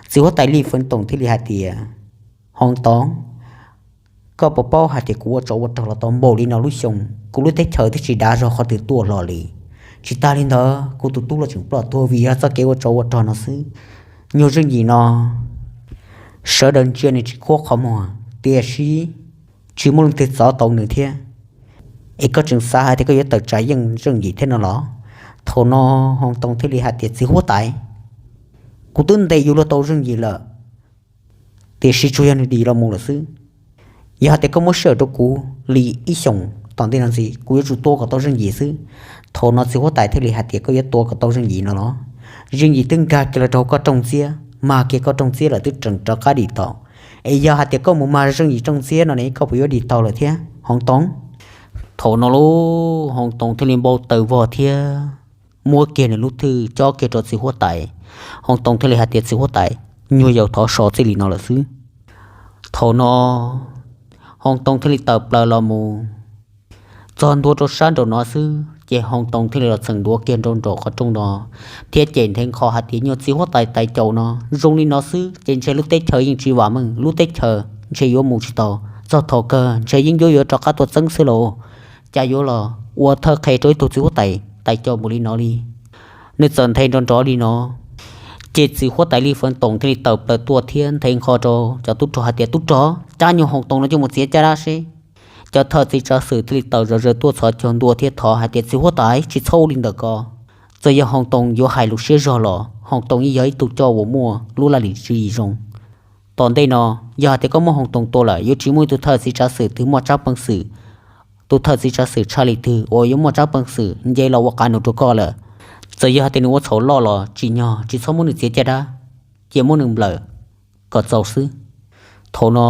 Txiv huab tais Lij Feev Toom thiaj li hais tias, Hoo Toov, koj puas paub hais tias kuv ua tsov ua rog los tau npaum li no lub xyoo, kuv lub teb chaws twb tsis dav zog qhov twg tuaj hlo li. Tsis tas li ntawd kuv tus tub los tseem ploj tuag vim yog txoj kev ua tsov ua rog no xwb. Nyuag Zeej Yim no, sawv daws ntsia nws tsis khuab qhov muag, tiam sis tsis muaj leej twg txov tau nws thiab. Es koj tseem xav hais tias koj yuav tawm tsam yeej Zeej Yim thiab no los? Thaum no Hoo Toom thiaj li hais tias, Txiv huab tais, kuv twb ntes yuav luag tau Zeej Yim lawm, tiam sis tsuas yog nws dim los mus lawm xwb. Yog hais tias koj muab sij hawm rau kuv li ib xyoos tom ntej no ntxiv, kuv yuav tsum tua kom tau Zeej Yim xwb. Thaum no txiv huab tais thiaj li hais tias, Koj yuav tua kom tau Zeej Yim no los? Zeej Yim twb nkag kiag los rau koj rooj ntxiab, mag kiag koj rooj ntxiab lawm twb tseem rov qab dim tau. Es yog hais tias koj mus mag Zeej Yim rooj ntxiab no ne, koj puas yuav dim tau lawm thiab, Hoo Toom? Thaum no lauj, Hoo Toom thiaj li npau taws vog thiab muab kiag nws lub thwj cob kiag rau txiv huab tais. Hoo Toom thiaj li hais tias, Txiv huab tais, nyuag yaus thov so txij li no lawm xwb. Thaum no Hoo Toom thiaj li tawm plaws los mus txog ntua rau sab nraum no xwb, ces Hoo Toom thiaj li los txheem ntua kiag nraum nraum qhov rooj no thiab cem nthe nqho hais tias, Nyuag txiv huab tais tais caus no, zoo li no xwb ces ntshe lub teb chaws yeej tsis vam meej, lub teb chaws ntshe yuav mus tsis tau. Txog thaum kawg ntshe yeej yuav yuav rov qab tuaj txeeb xwb lauj. Cas yuav los ua thawj qhe rau ib tug txiv huab tais tais caus npaum li no li? Nws txawm nthe nrov nrov li no, ces txiv huab tais Lij Feev Toom thiaj li tawm plaws tuaj thiab nthe nqho rau cov tub rog hais tias, Tub rog, cab nyuag Hoo Toom no coj mus txiav caj dab seb. Cov thawj txiv tsav xwm thiaj li tawm zom zaws tuaj txhos caug ntua thiab thov hais tias, Txiv huab tais, tsis txhob ua li ntawd ko. Txawm yog Hoo Toom yuav hais lus siab zog los Hoo Toom yeej yog ib tug coj uas muaj lub laj lim tswv yim zoo. Tom ntej no, yog hais tias koj muab Hoo Toom tua lawm, yuav tsis muaj ib tug thawj txiv tsav xwm twg muaj tsab peev xwm, tus thawj txiv tsav xwm tshaj li twg uas yuav muaj tsab peev xwm nce los ua qav num rau koj lawm. Txawm yog hais tias nws ua txhaum loj los tsim nyog tsis txhob muab nws txiav caj dab, cia muab nws nplawm kom txaus xwb. Thaum no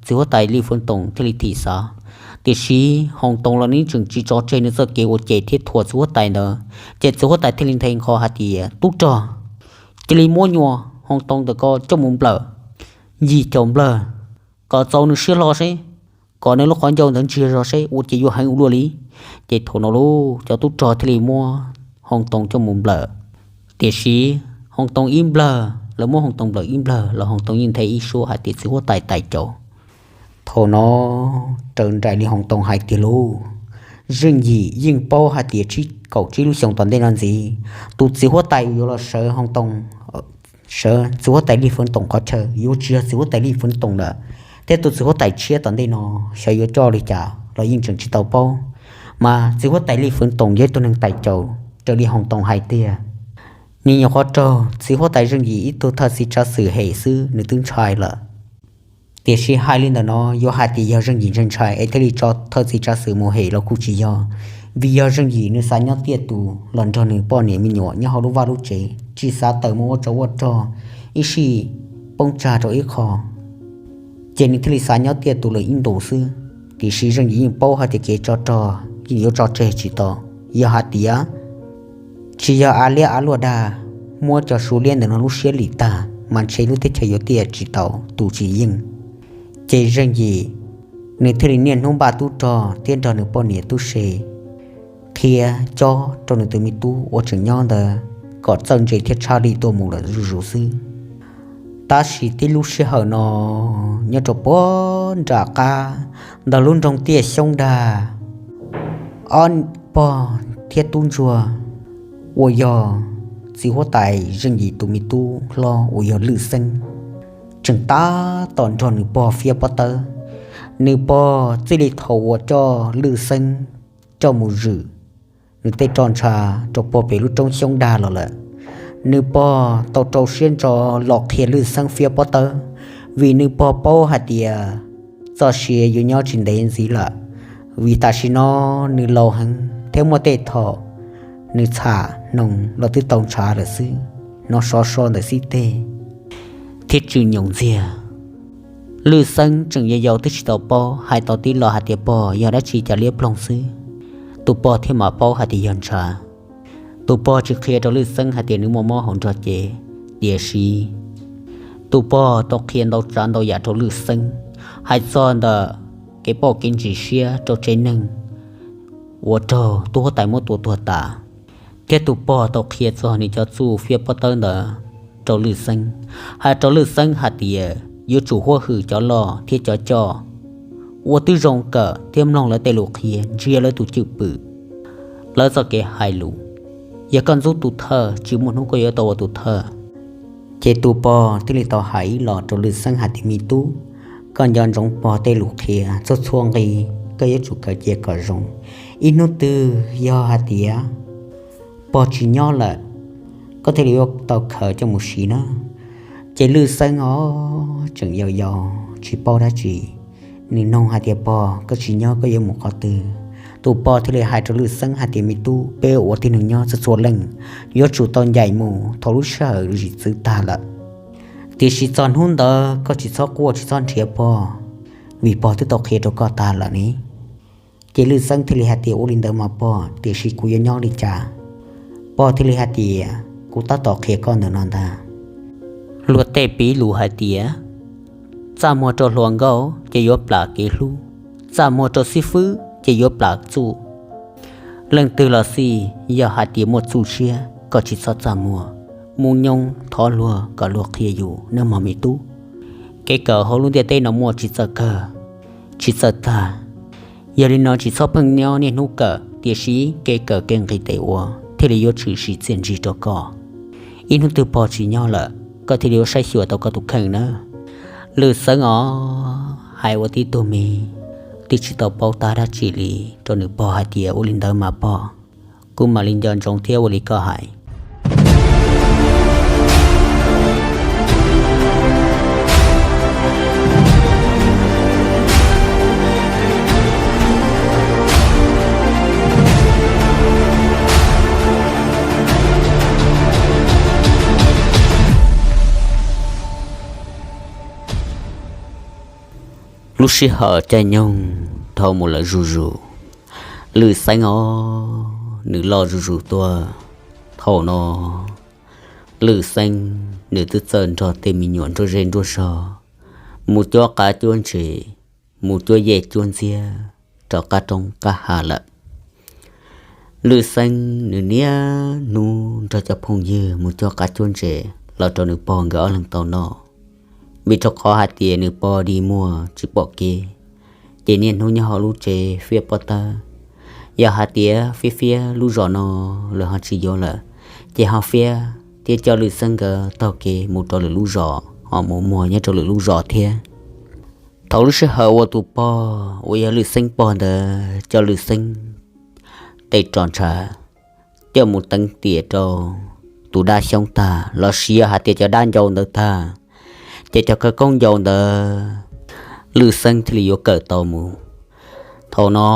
txiv huab tais Lij Feev Toom thiaj li thim xav, tiam sis Hoo Toom los nws tseem tsis tso tseg nws txoj kev ua cem thiab thuam txiv huab tais ntawd, ces txiv huab tais thiaj li nthe nqho hais tias, Tub rog, cia li muab nyuag Hoo Toom ntawm ko coj mus nplawm yim caum nplawg kom txaus nws siab hlo seb, kom nws lub qhov ncauj ntawd ntsiag zog seb ua cas yuav heev ua luaj li. Ces thaum no lauj, cov tub rog thiaj li muab Hoo Toom coj mus nplawm. Tiam sis Hoo Toom ib nplawg, lawv muab Hoo Toom nplawm ib nplawg los Hoo Toom yeej nthe ib suab hais tias txiv huab tais tais caus. Thaum no raws nraim li Hoo Toom hais tiag lauj, Zeej Yim yeej paub hais tias tsib kaum tsib lub xyoos tom ntej no ntxiv, tus txiv huab tais uas yuav los sawv Hoo Toom, sawv txiv huab tais Lij Feev Toom qhov chaw yuav tsis yog txiv huab tais Lij Feev Toom lawm, thiab tus txiv huab tais tshiab tom ntej no xyov yuav coj li cas los yeej tseem tsis tau paub. Mas txiv huab tais Lij Feev Toom yog ib tug neeg tais caus raws li Hoo Toom hais tiag. Nws nyuam qhuav raug txiv huab tais Zeej Yim ib tug thawj txiv tsav xwm hem xwb nws twb ntshai lawm. Tiam sis hais li ntawm no yuav hais tias yog Zeej Yim ntshai ntshai es thiaj li tso thawj txiv tsav xwm mus hem los kuj tsis yog, vim yog Zeej Yim nws xav nyob tiaj tus los nrog nws poj niam me nyuam nyob hauv lub vaj lub tsev, tsis xav tawm mus ua tsov ua rog ib sij poob tsag rau ib qho, ces nws thiaj li xav nyob tiaj tus lawm ib ntus xwb. Tiam sis Zeej Yim yeej paub hais tias kev tsov rog yeej yuav tso tseg tsis tau. Yog hais tias tsis yog av liab av luaj dag muab cov Suav liab ntawm no lub siab lim tag mas ntshe lub teb chaws yuav tiaj tsis tau tus tsis yeej. Ces Zeej Yim nws thiaj li niaj hnub npaj tub rog thiab nrog nws poj niam tub se qhia cob rau nws tus me tub uas tseem nyob ntawd kom txawj ntse thiab tshaj lij tuaj mus lawm zuj zus xwb. Tab sis tib lub sij hawm no nyob rau puag nram qab ntawm lub nroog Tiaj Xyoob Dag, ob pog thiab tub ntsuag uas yog txiv huab tais Zeej Yim tus me tub hlob uas yog Lwj Xeeb tseem tab tom nrog nws pog fiab pob tawb. Nws pog txij li thaum uas coj Lwj Xeeb coj mus zwm nws tej roj ntsha rau puag pem lub roob Xyoob Dag los lawm, nws pog tau rau siab ntso los qhia Lwj Xeeb fiab pob tawb, vim nws pog paub hais tias txoj sia yuav nyob tsis ntev ntxiv lawm, vim tam sim no nws laus heev thiab muaj tej thaum nws txham hnoos los twb tau ntshav lawm xwb. Hnov sov so ntawm xib teg thiab tswm nyoos ntxiag. Lwj Xeeb tseem yau yau twb tsis tau paub, hais tau tib lo hais tias pog yog dab tsi cas liab ploog xwb, tus pog thiaj mam paub hais tias yog ntshav. Tus pog tsis qhia rau Lwj Xeeb hais tias nws muaj mob hauv nrog cev, tiam sis tus pog tau qhia ntau tsav ntau yam rau Lwj Xeeb, hais txog ntawm kev pauj kev ntsis siab rau tsev neeg, ua raug tub huab tais muab tua tuag tas, thiab tus pog tau qhia txog nws cov txuj fiab pob tawb ntawd rau Lwj Xeeb, hais rau Lwj Xeeb hais tias yuav tsum huab hwm cov loj thiab cov coj, ua tib zoo kawm thiab mloog lawv tej lus qhia, ntsia lawv tus cwj pwm, lawv txoj kev hais lus. Yog koj ntxub tus thawj, tsis muaj hnub koj yuav tau ua tus thawj. Ces tus pog thiaj li tau hais ib los rau Lwj Xeeb hais tias, me tub, koj nco ntsoov pog tej lus qhia txhua txhua nqi, koj yuav tsum kawm cia kom zoo. Ib hnub twg yog hais tias pog tsis nyob lawm, koj thiaj li yuav tau khaws coj mus siv na. Ces Lwj Xeeb os, tseem yau yau tsis paub dab tsi, nws nug hais tias, pog, koj tsis nyob koj yuav mus qhov twg? Tus pog thiaj li hais rau Lwj Xeeb hais tias, me tub, peb ua tib neeg nyob txhua txhua leej yuav tsum tau ncaim mus thaum lub sij hawm zim txwv tag lawm. Tiam sis txog hnub ntawd koj tsis txhob quaj tsis txhob nrhiav pog, vim pog twb tau qhia rau koj tag lawm ne. Ces Lwj Xeeb thiaj li hais tias, ua li ntawd mas pog, tiam sis kuv yuav nyob li cas? Pog thiaj li hais tias, kuv tab tom qhia koj ntawm no ntag. Luag tej piv lus hais tias, txaj muag rau hluas nkauj ces yuav plam kev hlub, txaj muag rau xib fwb ces yuav plam txuj. Leej twg los xij, yog hais tias muaj txuj siab koj tsis txhob txaj muag, muaj nyoob thov luag kom luag qhia yus nawb mog me tub. Kev kawm hauv lub ntiaj teb no muaj tsis txawj kawg, tsis txawj tag. Yog li no tsis txhob pheej nyob niaj hnub kawm, tiam sis kev kawm kev nqis tes ua thiaj li yuav tshwm sim txiaj ntsig rau koj. Ib hnub twg pog tsis nyob lawm, koj thiaj li yuav saib xyuas tau koj tus kheej nawb. Lwj Xeeb os, hais ua tib tug me twb tsis tau paub tab dab tsi li rau nws pog hais tias, ua li ntawd mas pog, kuv mam li nco ntsoov thiab ua li koj hais. Lub sij hawm caij nyoog dhau mus lawm zuj zus, Lwj Xeeb os, nws loj zuj zus tuaj. Thaum no Lwj Xeeb nws twb txawj nrog tej me nyuam nruab zej nruab zog mus cuab qav cuab ntses, mus cuab yej cuab ntxiab rov qab roob qab hav lawm. Lwj Xeeb nws niaj hnub nrog cov phooj ywg mus cuab qav cuab ntses los rau nws pog nkawd ob leeg tau noj, vim rau qhov hais tias nws pog dig muag tsis pom kev, ces niaj hnub nyob hauv lub tsev fiab pob tawb. Yog hais tias fiab fiab lub zos no lawm ho tsis yuav lawm, ces ho fiab thiab coj Lwj Xeeb nkawd taug kev mus rau lwm lub zos, ho mus muag nyob rau lwm lub zos thiab. Thaum lub sij hawm uas tus pog uas yog Lwj Xeeb pog ntawd coj Lwj Xeeb tej ro ntshav coj mus teev tiam rau tus dab xyoob tag los sis yog hais tias cov dab ncau ntawd tag, ces cov khawv koob ncau ntawd Lwj Xeeb thiaj li yuav kawm tau mus. Thaum no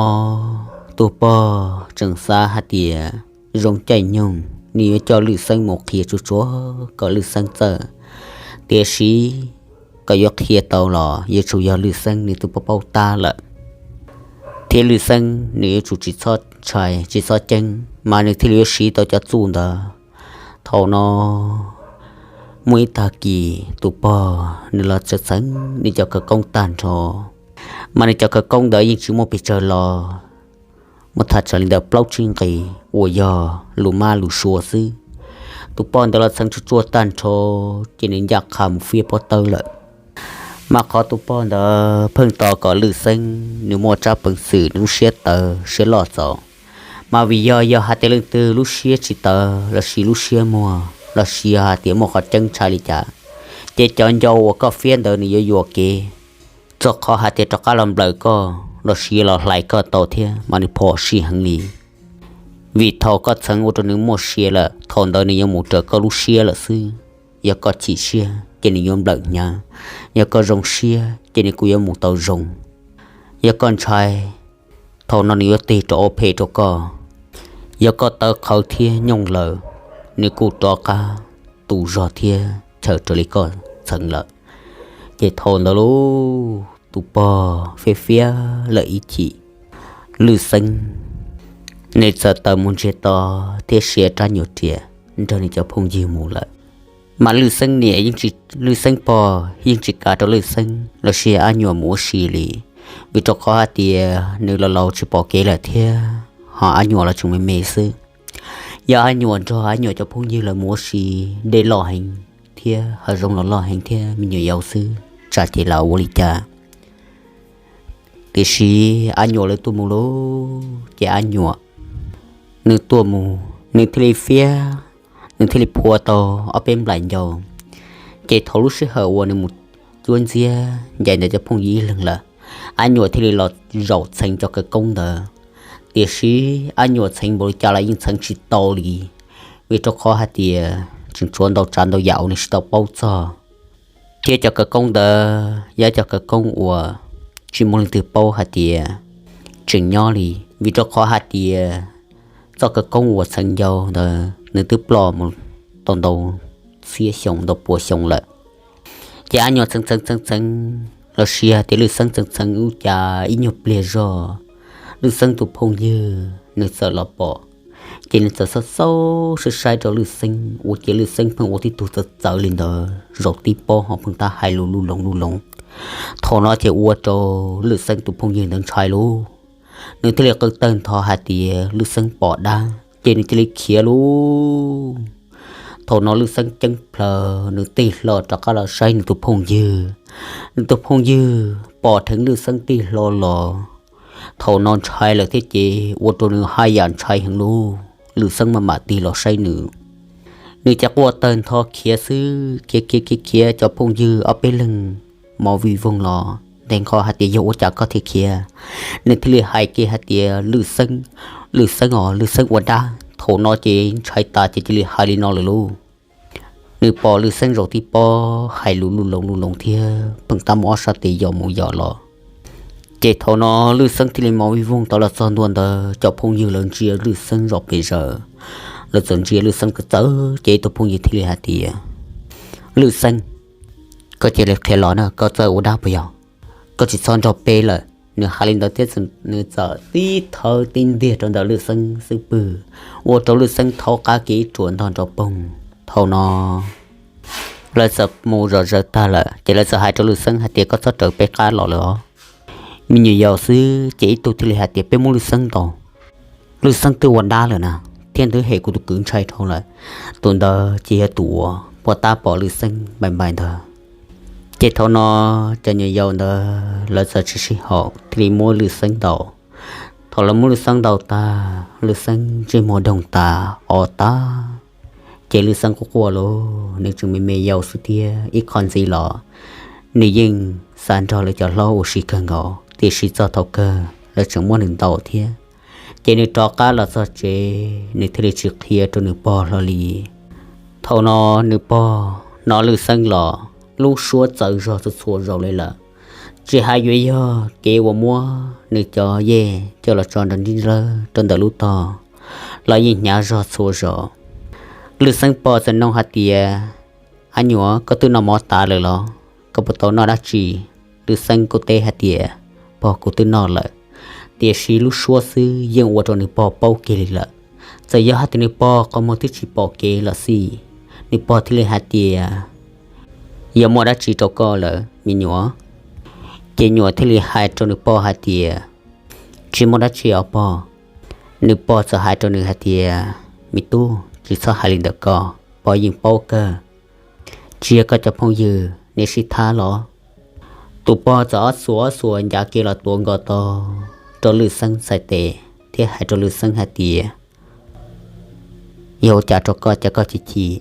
tus pog tseem xav hais tias zoo caij nyoog nws yuav coj Lwj Xeeb mus qhia tsuag tsuag kom Lwj Xeeb txawj, tiam sis kom yuav qhia tau los yuav tsum yog Lwj Xeeb nws twb paub paub tab lawm, thiab Lwj Xeeb nws yuav tsum tsis txhob ntshai tsis txhob ceeb mas nws thiaj li yuav siv tau cov txuj ntawd. Thaum no muaj ib tag kis tus pog nws los txheev nws cov khawv koob tag nrho, mas nws cov khawv koob ntawd yeej tsis muaj pes tsawg los, muaj thaj tsam li ntawm plaub tsib nqis uas yog lus mab lus sua xwb. Tus pog ntawd los txheev tsuag tsuag tag nrho, ces nws ncaj qha mus fiab pob tawb lawm. Mas qhov tus pog ntawd pheej tos kom Lwj Xeeb nws muaj tsab peev xwm nws lub siab tawv siab loj txaus. Mas vim yog, yog hais tias leej twg lub siab tsis tawv los sis lub siab muag los sis yog hais tias muaj qhov ceeb ntshai li cas, ces cov ncau uas koj fiab ntawd nws yuav yuam kev, txog qhov hais tias rov qab los nplawm koj los sis los hlais koj tau thiab mas nws phom sij heev li. Vim thaum koj txheev ua rau nws muaj sia lawm, thaum ntawd nws yuav mus raws koj lub siab lawm xwb. Yog koj chim siab ces nws yuav nplawm hnyav, yog koj zoo siab ces nws kuj yuav mus tau zoo. Yog koj ntshai, thaum no nws yuav tig rov ua phem rau koj. Yog koj tawv qhawv thiab nyooj lawm, nws kuj rov qab tu zog thiab chaw raws li koj txheev lawm. Ces thaum ntawd lub tus pog fiab fiab lawm ib chim, Lwj Xeeb nws txawm tawm mus ntsiag to thiab siav rab nyuag riam nrog nws cov phooj ywg mus lawm. Mas Lwj Xeeb niam, Lwj Xeeb pog yeej tsis kam rau Lwj Xeeb los sis Ab Nyuam mus ua si li, vim rau qhov hais tias nws los laus tsis pom kev lawm thiab Ho Ab Nyuam los tseem me me xwb. Yog Ab Nyuam nrog Ab Nyuam cov phooj ywg lawv mus ua si, dej loj heev thiab hav zoov los loj heev thiab me nyuam yaus xwb tsam ces lawv ua li cas. Tiam sis Ab Nyuam lawv tuaj mus lauj, ces Ab Nyuam nws tuaj mus nws thiaj li fiab, nws thiaj li phua tau ob peb nplaim ncau. Ces thaum lub sij hawm uas nws mus cuab ntxiab ncaim ntawm cov phooj ywg ib leeg lawm, Ab Nyuam thiaj li los zaum txheev cov khawv koob ntawd. Tiam sis Ab Nyuam txheev npaum li cas los yeej txheev tsis tau li, vim rau qhov hais tias tseem tshuav ntau tsav ntau yam uas nws tsis tau paub txog. Thiab cov khawv koob ntawd yog cov khawv koob uas tsis muaj leej twg paub hais tias tseem nyob li, vim rau qhov hais tias txoj khawv koob uas txheev ncau ntawd nws twb ploj mus tau ntau txhiab xyoo ntau puas xyoo lawm. Ces Ab Nyuam txheev txheev txheev txheev los sis hais tias Lwj Xeeb txheev txheev ub cas ib nyuag pliag zog, Lwj Xeeb tus phooj ywg nws txawm los pom. Ces nws txawm xauj xauj saib saib rau Lwj Xeeb, ua ciav Lwj Xeeb pheej ua tib tug txawv txawv li ntawd, zaum tib pob ho pheej tab hais lus luj loov luj loov. Thaum no ces ua rau Lwj Xeeb tus phooj ywg ntawd ntshai lauj, nws thiaj li qw tawg ntho hais tias Lwj Xeeb pom dab ces nws cia li khiav lauj. Thaum no Lwj Xeeb ceeb plhaws nws tig hlo rov qab los saib nws tus phooj ywg. Nws tus phooj ywg pom dheev Lwj Xeeb tig hlo los, thaum no ntshai lawm thiab ces ua rau nws haj yam ntshai heev lauj. Lwj Xeeb maj mam tig los saib nws, nws ces quaj tawg ntho khiav xwb, khiav khiav khiav khiav cov phooj ywg ob peb leeg mos vij voog los ntev nqho hais tias yog ua cas koj thiaj khiav. Nws thiaj li hais kiag hais tias Lwj Xeeb, Lwj Xeeb os, Lwj Xeeb ua dab. Thaum no ces ntshai tas ces cia li hais li no lawm lauj. Nws pom Lwj Xeeb zaum tib pob hais lus luj loov luj loov thiab pheej tab muab ob sab tes yos mus yos los. Ces thaum no Lwj Xeeb thiaj li mos vij voog tau los txog ntua ntawd, cov phooj ywg lawv ntsia Lwj Xeeb zom pes zaws, lawv txawm ntsia Lwj Xeeb txawv txawv ces ib tug phooj ywg thiaj li hais tias, Lwj Xeeb, koj cia li qhia los na, koj txawj ua dab puas yog? Koj tsis txhob nrog peb lawm. Nws hais li ntawd thiab nws txawm tib thawb tib ntiag rau ntawm Lwj Xeeb xub pwg, ua rau Lwj Xeeb thaub qab kiag ib ruam ntog nrov poog. Thaum no lawv txawm mus zom zaws tag lawm ces lawv txawm hais rau Lwj Xeeb hais tias, Koj txhob raws peb qab los lawm os. Me nyuam yaus xwb ces ib tug thiaj li hais tias, Peb muab Lwj Xeeb ntaus. Lwj Xeeb twb ua dab lawm na, thiab twb hem kuv tus kwv ntshai dhau lawm. Tus ntawd ces yog tus uas poj tab pom Lwj Xeeb npaim npaim ntawd. Ces thaum no cov nyuam yaus ntawd lawv txawm tsis sib haum thiaj li muab Lwj Xeeb ntaus. Thaum lawv muab Lwj Xeeb ntaus tag, Lwj Xeeb ntsej muag doog tas o tag, ces Lwj Xeeb quaj quaj lauj, nws tseem me me yaus xwb thiab ib qho ntxiv los nws yeej xav nrog lawv cov hlob ua si kawg nkaus, tiam sis txog thaum kawg lawv tseem muab nws ntaus thiab. Ces nws rov qab los txog tsev, nws thiaj li tsis qhia rau nws pog hlo li. Thaum no nws pog hnov Lwj Xeeb los lub suab txawv zog txhua txhua zaus li lawm, tsis hais yuav yog kev uas muab nws cov yej coj los tso nrov nrib nrawb rau ntawm lub tog los yeej hnyav zog txhua zaus. Lwj Xeeb pog txawm nug hais tias, Ab Nyuam, koj twb noj mov tas lawm los? Koj puas tau noj dab tsi? Lwj Xeeb kuj teb hais tias, Pog, kuv twb noj lawm. Tiam sis lub suab xwb yeej ua rau nws pog paub kiag li lawm. Txawm yog hais tias nws pog qhov muag twb tsis pom kev los xij, nws pog thiaj li hais tias, Yog muaj dab tsi rau koj lawm me nyuam? Ces nyuam thiaj li hais rau nws pog hais tias, Tsis muaj dab tsi os pog. Nws pog txawm hais rau nws hais tias, Me tub, tsis txhob hais li ntawm ko, pog yeej paub kawg. Tsis yog koj cov phooj ywg nej sib thab los? Tus pog txawm ob xuas ob xuas ncav kev los tuav nkaus tau rau Lwj Xeeb txhais tes thiab hais rau Lwj Xeeb hais tias, Yog ua cas rau koj cas koj chim chim?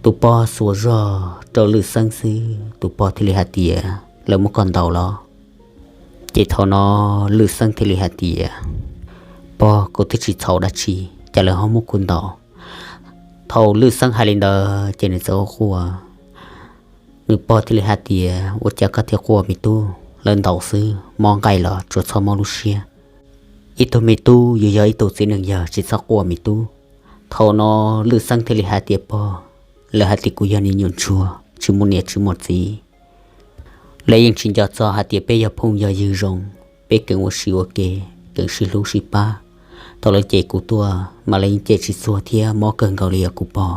Tus pog xuas zog rau Lwj Xeeb xwb, tus pog thiaj li hais tias, Lawv muab koj ntaus los? Ces thaum no Lwj Xeeb thiaj li hais tias, Pog, kuv twb tsis txhaum dab tsi, cas lawv ho muab kuv ntaus? Thaum Lwj Xeeb hais li ntawd ces nws txawm quaj quaj. Nws pog thiaj li hais tias, Ua cas koj thiaj quaj me tub? Lawv ntaus xwb, mob nqaij los tsuas txhob mob lub siab. Ib tug me tub yus yog ib tug txiv neej yawg, tsis txhob quaj me tub. Thaum no Lwj Xeeb thiaj li hais tias, Pog, lawv hais tias kuv yog niag nyuam ntsuag tsis muaj niam tsis muaj txiv. Lawv yeej tsis nco txog hais tias peb yog phooj yog ywg zoo, peb keev ua si ua ke, keev sib hlub sib pab. Thaum lawv cem kuv tuaj mas lawv yeej cem tsis txuag thiab mob kawg nkaus li os kuv pog.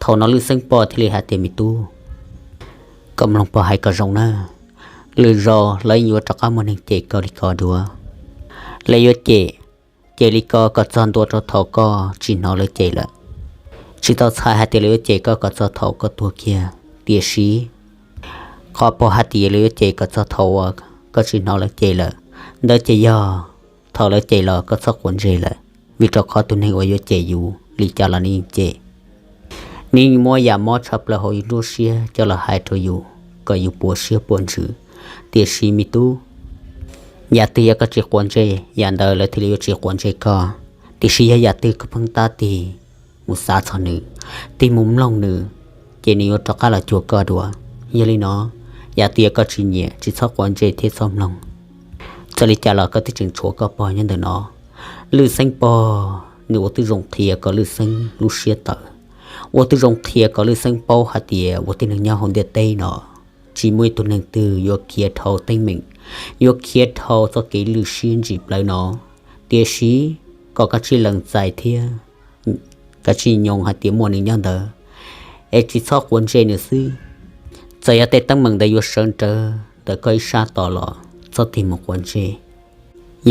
Thaum no Lwj Xeeb pog thiaj li hais tias, Me tub, koj mloog pog hais kom zoo na. Lwm zaus lawv yeej yuav rov qab muaj neeg cem koj li ko dua. Lawv yuav cem, Ces li ko kom txog ntua rau thaum koj tsis hnov lawv cem lawm. Tsis tau txhais hais tias lawv yuav cem koj kom txog thaum koj tuag kiag, tiam sis qhov pog hais tias lawv yuav cem kom txog thaum uas koj tsis hnov lawv cem lawm, ntawd ces yog thaum lawv cem los koj txhob quav ntsej lawm, vim rau qhov tus neeg uas yuav cem yus li cas los nws yeej cem. Nws muab yam mob tshaj plaws hauv yus nruab siab coj los hais rau yus kom yus puas siab puas ntsws. Tiam sis me tub, yam twg yog koj tsis quav ntsej, yam ntawd lawv thiaj li yuav tsis quav ntsej koj. Tiam sis yog yam twg koj pheej tab tig mus xav txog nws, tig mus mloog nws, ces nws yuav rov qab los cuag koj dua. Yog li no, yam twg yog koj tsis nyiam, tsis txhob quav ntsej thiab txhob mloog. Txawm li cas los koj twb tseem tshuav koj pog nyob ntawm no. Lwj Xeeb pog nws ua twb zoo qhia kom Lwj Xeeb lub siab tawv, ua twb zoo qhia kom Lwj Xeeb paub hais tias ua tib neeg nyob hauv ntiaj teb no tsis muaj ib tug neeg twg yuav khiav dhau teeb meem, yuav khiav dhau txoj kev lwj siab ntsim plawv no. Tiam sis kom koj tsij lees txais thiab koj tsij nyoog hais tias muaj nws nyob ntawd, es tsis txhob quav ntsej nws xwb. Txawm yog tej teeb meem ntawd yuav sawv rawv ntawm koj ib sab tos los txhob tig mus quav ntsej.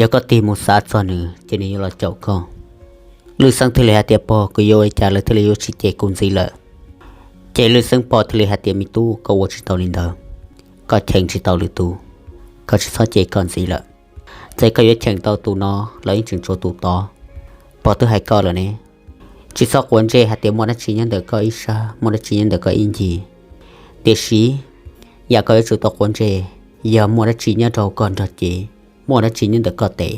Yog koj tig mus xav txog nws ces nws yuav los caum koj. Lwj Xeeb thiaj li hais tias, pog, kuv yuav ua li cas lawv thiaj li yuav tsis cem kuv ntxiv lawm? Ces Lwj Xeeb pog thiaj li hais tias, me tub, koj ua tsis tau li ntawd, koj cheem tsis tau lwm tus, koj tsis txhob cem koj ntxiv lawm. Txawm koj yuav cheem tau tus no los yeej tseem tshuav tus tod. Pog twb hais koj lawm ne, tsis txhob quav ntsej hais tias muaj dab tsi nyob ntawm koj ib sab, muaj dab tsi nyob ntawm koj ib ncig. Tiam sis yam koj yuav tsum tau quav ntsej yog muaj dab tsi nyob rau koj nrog cev, muaj dab tsi nyob ntawm koj tes,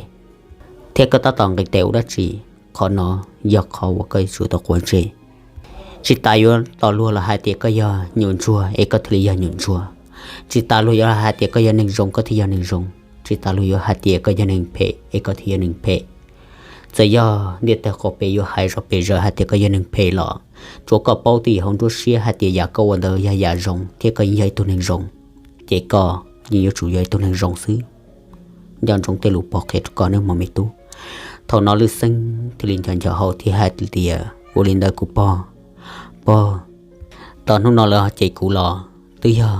thiab koj tab tom nqis tes ua dab tsi. Qhov no yog qhov uas koj yuav tsum tau quav ntsej. Tsis tas yuav tau luag los hais tias koj yog nyuam ntsuag es koj thiaj li yog nyuam ntsuag. Tsis tas luag yuav hais tias koj yog neeg zoo koj thiaj yog neeg zoo. Tsis tas luag yuav hais tias koj yog neeg phem es koj thiaj yog neeg phem. Txawm yog ntiaj teb qhov pem yuav hais zov pes zaws hais tias koj yog neeg phem los tsuav koj paub twj ywm hauv nruab siab hais tias yam koj ua ntawd yog yam zoo thiab koj yeej yog ib tug neeg zoo, ces koj yeej yuav tsum yog ib tug neeg zoo xwb. Nco ntsoov tej lus pog qhia rau koj nawb mog me tub. Thaum no Lwj Xeeb thiaj li nco nco hau thiab hais tias, ua li ntawd kuv pog, pog, tom hnub no lawv ho cem kuv los twb yog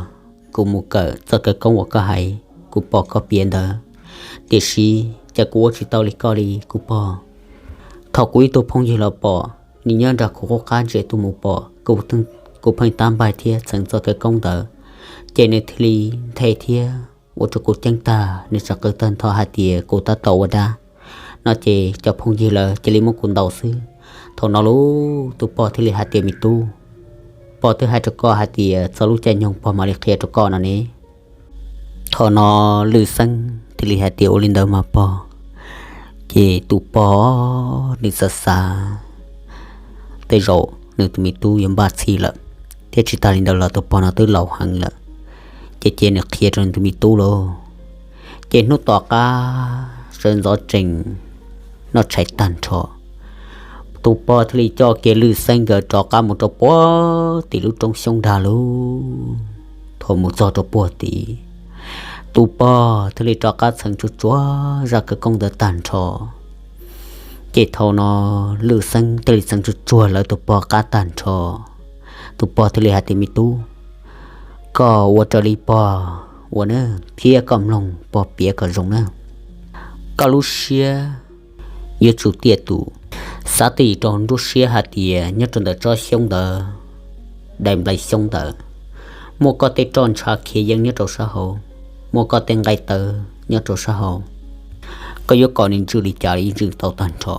kuv mus kawm txoj khawv koob uas koj hais, kuv pom koj piav ntawd. Tiam sis cas kuv ua tsis tau li koj li kuv pog. Thaum kuv ib tug phooj ywg los pom, nws nyob nram kuv qub qab ntsia tuaj mus pom kuv pheej tab npaig thiab txheev txoj khawv koob ntawd, ces nws thiaj li nthe thiab ua rau kuv ceeb tag, nws tseem qw tawg ntho hais tias kuv tab tom ua dab no ces cov phooj ywg lawv cia li muab kuv ntaus xwb. Thaum no lauj, tus pog thiaj li hais tias, me tub, pog twb hais rau koj hais tias txog lub caij nyoog pog mam li qhia rau koj no ne. Thaum no Lwj Xeeb thiaj li hais tias, ua li ntawd mas pog. Ces tus pog nws xav xav, tej zaum nws tus me tub yuav npaj txhij lawm, thiab tsis tas li ntawd los tus pog no twb laus heev lawm, ces cia nws qhia rau nws tus me tub lauj. Ces hnub tom qab sawv ntxov tsees noj tshais tag nrho, tus pog thiaj li coj kiag Lwj Xeeb nkawd rov qab mus rau puag tim lub roob xyoob dag lauj. Thaum mus txog rau puag tim, tus pog thiaj li rov qab txheev tsuag tsuag zaj khawv koob ntawd tag nrho. Ces thaum no Lwj Xeeb thiaj li txheev tsuag tsuag lawv tus pog qab tag nrho. Tus pog thiaj li hais tias, me tub, koj ua raws li pog ua na, thiab koj mloog pog piav kom zoo na. Koj lub siab yuav tsum tiaj tus, xav twj ywm rau nruab siab hais tias nyob rau ntawm tsob xyoob ntawd, daim nplai xyoob ntawd, muaj koj tej roj ntsha khiav yeeb nyob rau sab hauv, muaj koj tej nqaij tawv nyob rau sab hauv. Koj yuav kom nws ntswj li cas los yeej ntswj tau tag nrho.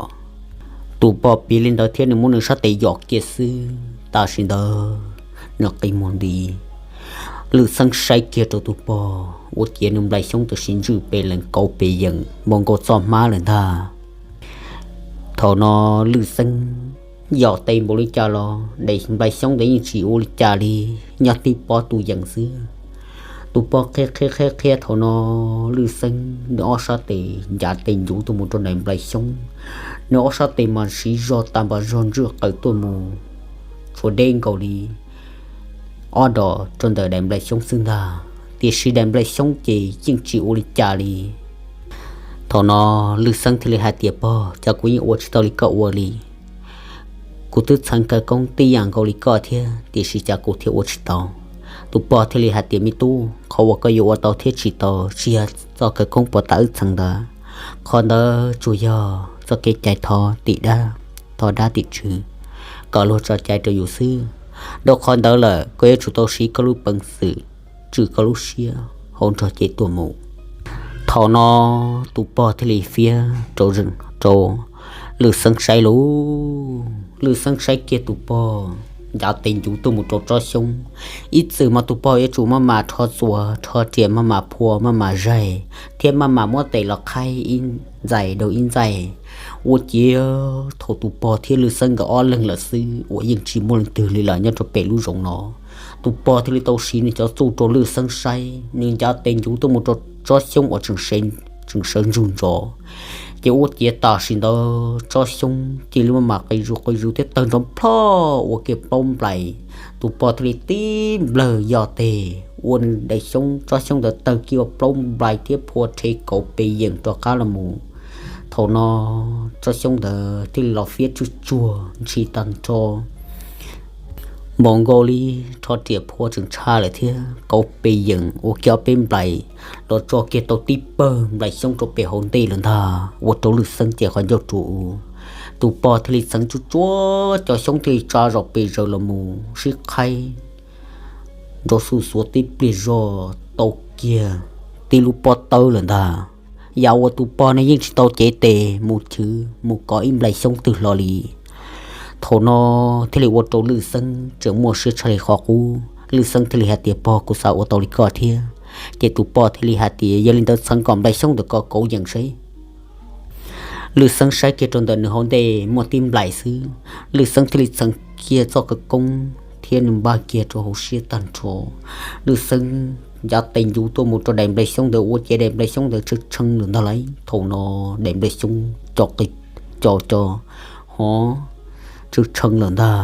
Tus pog piav li ntawd thiab nws muab nws sab tes yom kiag xwb, tam sim ntawd nws qi muag nti. Lwj Xeeb saib kiag rau tus pog, ua ciav nws nplai xyoob tam sim ntswj pes lees kauv pes yees npaum nkaus txoj hmab lawm ntag. Thaum no Lwj Xeeb yom tes npaum li cas los daim nplai xyoob ntawd yeej tsis ua li cas li, nyob tib pob tu yees xwb. Tus pog qhia qhia qhia qhia, thaum no Lwj Xeeb nws ob sab tes ncav tes ncuv tuaj mus rau daim nplai xyoob, nws ob sab tes mas siv zog tas npas zog ntswj qawm tuaj mus, tshuav deb nkaus li ob dos rau ntawm daim nplai xyoob xwb ntag, tiam sis daim nplai xyoob ces yeej tsis ua li cas li. Thaum no Lwj Xeeb thiaj li hais tias, pog, cas kuv yeej ua tsis tau li koj ua li. Kuv twb txheev khawv koob tib yam nkaus li koj thiab, tiam sis cas kuv thiaj ua tsis tau. Tus pog thiaj li hais tias, me tub, qhov uas koj yuav ua tau thiab tsis tau tsis yog txoj khawv koob puag ta wb txheev ntawd, qhov ntawd tsuas yog txoj kev cai thov tim dab, thov dab tim tswv kom luag tso cai rau yus xwb. Dhau qhov ntawd lawm koj yuav tsum tau siv koj lub peev xwm tswj koj lub siab hauv nrog cev tuaj mus. Thaum no tus pog thiaj li fiab rau, rau Lwj Xeeb saib lauj. Lwj Xeeb saib kiag tus pog ncav tes ncuv tuaj mus rau tsob xyoob. Ib txwm mas tus pog yuav tsum maj mam rho txuas rho riam, maj mam phua maj mam zaig thiab maj mam muab tes los qhaib ib ntxais rau ib ntxais. Ua ciav thaum tus pog thiab Lwj Xeeb nkawd ob leeg lawm xwb uas yeej tsis muaj leej twg li lawm nyob rau pem lub zoov no. Tus pog thiaj li tau siv nws cov txuj rau Lwj Xeeb saib, nws ncav tes ncuv tuaj mus rau tsob xyoob uas tseem sawv ntsug ntsos. Ces ua ciav tam sim ntawd tsob xyoob cia li maj mam qi zus qi zus thiab tawg nrov plho ua kiag plaub nplais. Tus pog thiaj li tib nplawg yog tes ua nws daim xyoob, tsob xyoob ntawd tawg kiag ua plaub nplais thiab phua rhe kauv pes yeem rov qab los mus. Thaum no tsob xyoob ntawd thiaj li los fiab tsuj tsuag ntshis tag nrho, npaum nkaus li rho riam phua tseem tshaj lawm thiab kauv pes yeem ua kiag ob peb nplais los tso kiag tau tib pawg nplais xyoob rau pem hauv ntej lawm ntag. Ua rau Lwj Xeeb ces qhov ncauj rua u, tus pog thiaj li txheev tsuj tsuag cov xyoob thiaj li tsa zom pes zaws los mus sib qhaib nrov xuj xuav tib pliag zog tau kiag tib lub pob tawb lawm ntag. Yam uas tus pog ne yeej tsis tau cev tes mus chwv mus kov ib nplais xyoob twg hlo li. Thaum no thiaj li ua rau Lwj Xeeb tseem muaj siab tshaj li qhov qub. Lwj Xeeb thiaj li hais tias, pog, kuv xav ua tau li koj thiab. Ces tus pog thiaj li hais tias, yog li ntawd txheev kom nplais xyoob ntawm ko kauv yeem seb. Lwj Xeeb saib kiag rau ntawm nws hauv ntej muaj tib nplais xwb, Lwj Xeeb thiaj li txheev kiag txoj khawv koob thiab nws npaj kiag rau hauv siab tag nrho. Lwj Xeeb ncav tes ncuv tuaj mus rau daim nplais xyoob ntawd ua ciav daim nplais xyoob ntawd tshee tshee lawm ntag lauj. Thaum no daim nplais xyoob co qi co co hov tshee tshee lawm ntag,